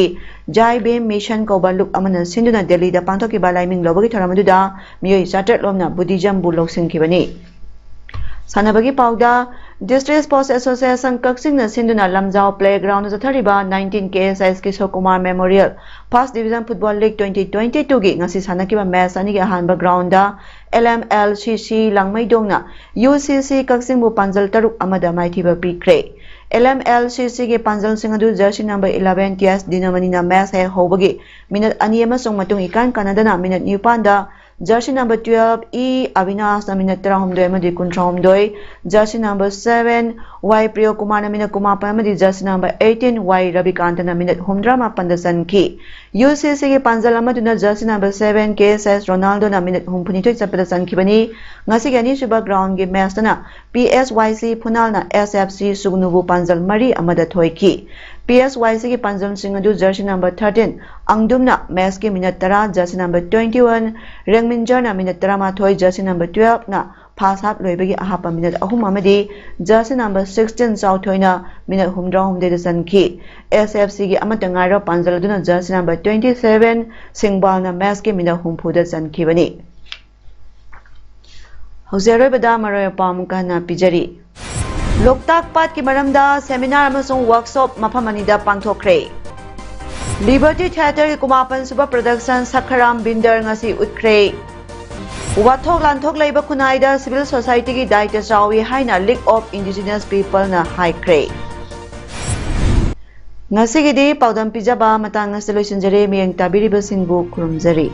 ꯖꯥꯏ ꯚꯤꯝ ꯃꯤꯁꯟ ꯀꯧꯕ ꯂꯨꯞ ꯑꯃꯅ ꯁꯤꯟꯗꯨꯅ ꯗꯦꯜꯂꯤꯗ ꯄꯥꯡꯊꯣꯛꯈꯤꯕ ꯂꯥꯏꯃꯤꯡ ꯂꯧꯕꯒꯤ ꯊꯧꯔꯝ ꯑꯗꯨꯗ ꯃꯤꯑꯣꯏ ꯆꯥꯇ꯭ꯔꯦꯠ ꯂꯣꯝꯅ ꯕꯨꯙꯤꯖꯝꯕꯨ ꯂꯧꯁꯤꯟꯈꯤꯕꯅꯤ꯫ ꯁꯥꯟꯅꯕꯒꯤ ꯄꯥꯎꯗ, ꯗꯤꯁꯇ꯭ꯔꯤꯛ ꯁ꯭ꯄꯣꯔꯠꯁ ꯑꯦꯁꯣꯁꯤꯌꯦꯁꯟ ꯀꯛꯆꯤꯡꯅ ꯁꯤꯟꯗꯨꯅ ꯂꯝꯖꯥꯎ ꯄ꯭ꯂꯦꯒ꯭ꯔꯥꯎꯟꯗ ꯆꯠꯊꯔꯤꯕ nineteen K S S Kishor Kumar memorial first division football league twenty twenty ꯇꯨꯒꯤ ꯉꯁꯤ ꯁꯥꯟꯅꯈꯤꯕ ꯃꯦꯆ ꯑꯅꯤꯒꯤ ꯑꯍꯥꯟꯕ ground L M L C ꯁꯤ ꯂꯥꯡꯃꯩꯗꯣꯡꯅ ꯌꯨ ꯁꯤ ꯁꯤ ꯀꯛꯆꯤꯡꯕꯨ ꯄꯥꯟꯖꯜ ꯇꯔꯨꯛ ꯑꯃꯗ ꯃꯥꯏꯊꯤꯕ ꯄꯤꯈ꯭ꯔꯦ꯫ ꯑꯦꯜ ꯑꯦꯝ ꯑꯦꯜ ꯁꯤ ꯁꯤꯒꯤ ꯄꯥꯟꯖꯜꯁꯤꯡ ꯑꯗꯨ ꯖꯔꯁꯤ ꯅꯝꯕꯔ ꯏꯂꯚꯦꯟ ꯇꯤ ꯑꯦꯁ ꯗꯤꯅꯃꯅꯤꯅ ꯃꯦꯆ ꯍꯦꯛ ꯍꯧꯕꯒꯤ ꯃꯤꯅꯠ ꯑꯅꯤ ꯑꯃꯁꯨꯡ ꯃꯇꯨꯡ ꯏꯀꯥꯟ ꯀꯥꯟꯅꯗꯅ ꯃꯤꯅꯠ ꯅꯤꯄꯥꯟꯗ jersey number twelve E ꯑꯕꯤꯅꯥꯁꯅ minute ꯇꯔꯥꯍꯨꯝꯗꯣꯏ ꯑꯃꯗꯤ ꯀꯨꯟꯊ꯭ꯔꯥꯍꯨꯝꯗꯣꯏ, ꯖꯔꯁꯤ ꯅꯝꯕꯔ ꯁꯚꯦꯟ ꯋꯥꯏ ꯄ꯭ꯔꯤꯌꯣꯀꯨꯃꯥꯔꯅ ꯃꯤꯅꯠ ꯀꯨꯟꯃꯥꯄꯟ ꯑꯃꯗꯤ ꯖꯔꯁꯤ ꯅꯝꯕꯔ ꯑꯩꯠꯇꯤꯟ ꯋꯥꯏ ꯔꯕꯤꯀꯥꯟꯇꯅ ꯃꯤꯅꯠ ꯍꯨꯝꯗ꯭ꯔꯥ ꯃꯥꯄꯟꯗ ꯆꯟꯈꯤ꯫ ꯌꯨ ꯁꯤ ꯁꯤꯒꯤ ꯄꯥꯟꯖꯜ ꯑꯃꯗꯨꯅ ꯖꯔꯁꯤ ꯅꯝꯕꯔ ꯁꯚꯦꯟ ꯀꯦ ꯑꯦꯁ ꯑꯦꯁ ꯔꯣꯅꯥꯜꯗꯣꯅ ꯃꯤꯅꯠ ꯍꯨꯝꯐꯨꯅꯤꯊꯣꯏ ꯆꯠꯄꯗ ꯆꯟꯈꯤꯕꯅꯤ꯫ ꯉꯁꯤꯒꯤ ꯑꯅꯤꯁꯨꯕ ꯒ꯭ꯔꯥꯎꯟꯒꯤ ꯃꯦꯆꯇꯅ ꯄꯤ ꯑꯦꯁ ꯋꯥꯏ ꯁꯤ ꯐꯨꯅꯥꯜꯅ ꯑꯦꯁ ꯑꯦꯐ ꯁꯤ ꯁꯨꯒꯅꯨꯕꯨ ꯄꯥꯟꯖꯜ ꯃꯔꯤ ꯑꯃꯗ ꯊꯣꯏꯈꯤ꯫ ꯄꯤ ꯑꯦꯁ ꯋꯥꯏ ꯁꯤꯒꯤ ꯄꯥꯟꯖꯜꯁꯤꯡ ꯑꯗꯨ ꯖꯔꯁꯤ ꯅꯝꯕꯔ ꯊꯥꯔꯇꯤꯟ ꯑꯪꯗꯨꯝꯅ ꯃꯦꯆꯀꯤ ꯃꯤꯅꯠ ꯇꯔꯥ, ꯖꯔꯁꯤ ꯅꯝꯕꯔ ꯇ꯭ꯋꯦꯟꯇꯤ ꯋꯥꯟ ꯔꯦꯡꯃꯤꯟꯖꯔꯅ ꯃꯤꯅꯠ ꯇꯔꯥꯃꯥꯊꯣꯏ, ꯖꯔꯁꯤ ꯅꯝꯕꯔ ꯇꯨꯋꯦꯜꯚꯅ first half ꯂꯣꯏꯕꯒꯤ ꯑꯍꯥꯞꯄ ꯃꯤꯅꯠ ꯑꯍꯨꯝ ꯑꯃꯗꯤ jersey number sixteen ꯆꯥꯎꯊꯣꯏꯅ ꯃꯤꯅꯠ ꯍꯨꯝꯗ꯭ꯔꯥ ꯍꯨꯝꯗꯣꯏꯗ ꯆꯟꯈꯤ꯫ S F Cꯒꯤ ꯑꯃꯠꯇ ꯉꯥꯏꯔꯕ ꯄꯥꯟꯖꯜ ꯑꯗꯨꯅ jersey number twenty seven ꯁꯤꯡꯕꯥꯜꯅ matchꯀꯤ ꯃꯤꯅꯠ ꯍꯨꯝꯐꯨꯗ ꯆꯟꯈꯤꯕꯅꯤ꯫ ꯍꯧꯖꯤꯛ ꯑꯔꯣꯏꯕꯗ ꯃꯔꯣꯏ ꯃꯄꯥꯡ ꯑꯃꯨꯛꯀ ꯍꯟꯅ ꯄꯤꯖꯔꯤ꯫ ꯂꯣꯛꯇꯥꯛ ꯄꯥꯠꯀꯤ ꯃꯔꯝꯗ seminar ꯑꯃꯁꯨꯡ workshop ꯃꯐꯝ ꯑꯅꯤꯗ ꯄꯥꯡꯊꯣꯛꯈ꯭ꯔꯦ꯫ Liberty Theatreꯒꯤ ꯀꯨꯟꯃꯥꯄꯟ ꯁꯨꯕ production ꯁꯈꯔꯥꯝ ꯕꯤꯟꯗꯔ ꯉꯁꯤ ꯎꯠꯈ꯭ꯔꯦ꯫ ꯋꯥꯊꯣꯛ ꯂꯥꯟꯊꯣꯛ ꯂꯩꯕ ꯈꯨꯟꯅꯥꯏꯗ civil societyꯒꯤ ꯗꯥꯏꯇ ꯆꯥꯎꯏ ꯍꯥꯏꯅ League of Indigenous Peopleꯅ ꯍꯥꯏꯈ꯭ꯔꯦ꯫ ꯉꯁꯤꯒꯤꯗꯤ ꯄꯥꯎꯗꯝ ꯄꯤꯖꯕ ꯃꯇꯥꯡ ꯑꯁꯤꯗ ꯂꯣꯏꯁꯤꯟꯖꯔꯦ꯫ ꯃꯤꯠꯌꯦꯡ ꯇꯥꯕꯤꯔꯤꯕꯁꯤꯡꯕꯨ ꯈꯨꯔꯨꯝꯖꯔꯤ꯫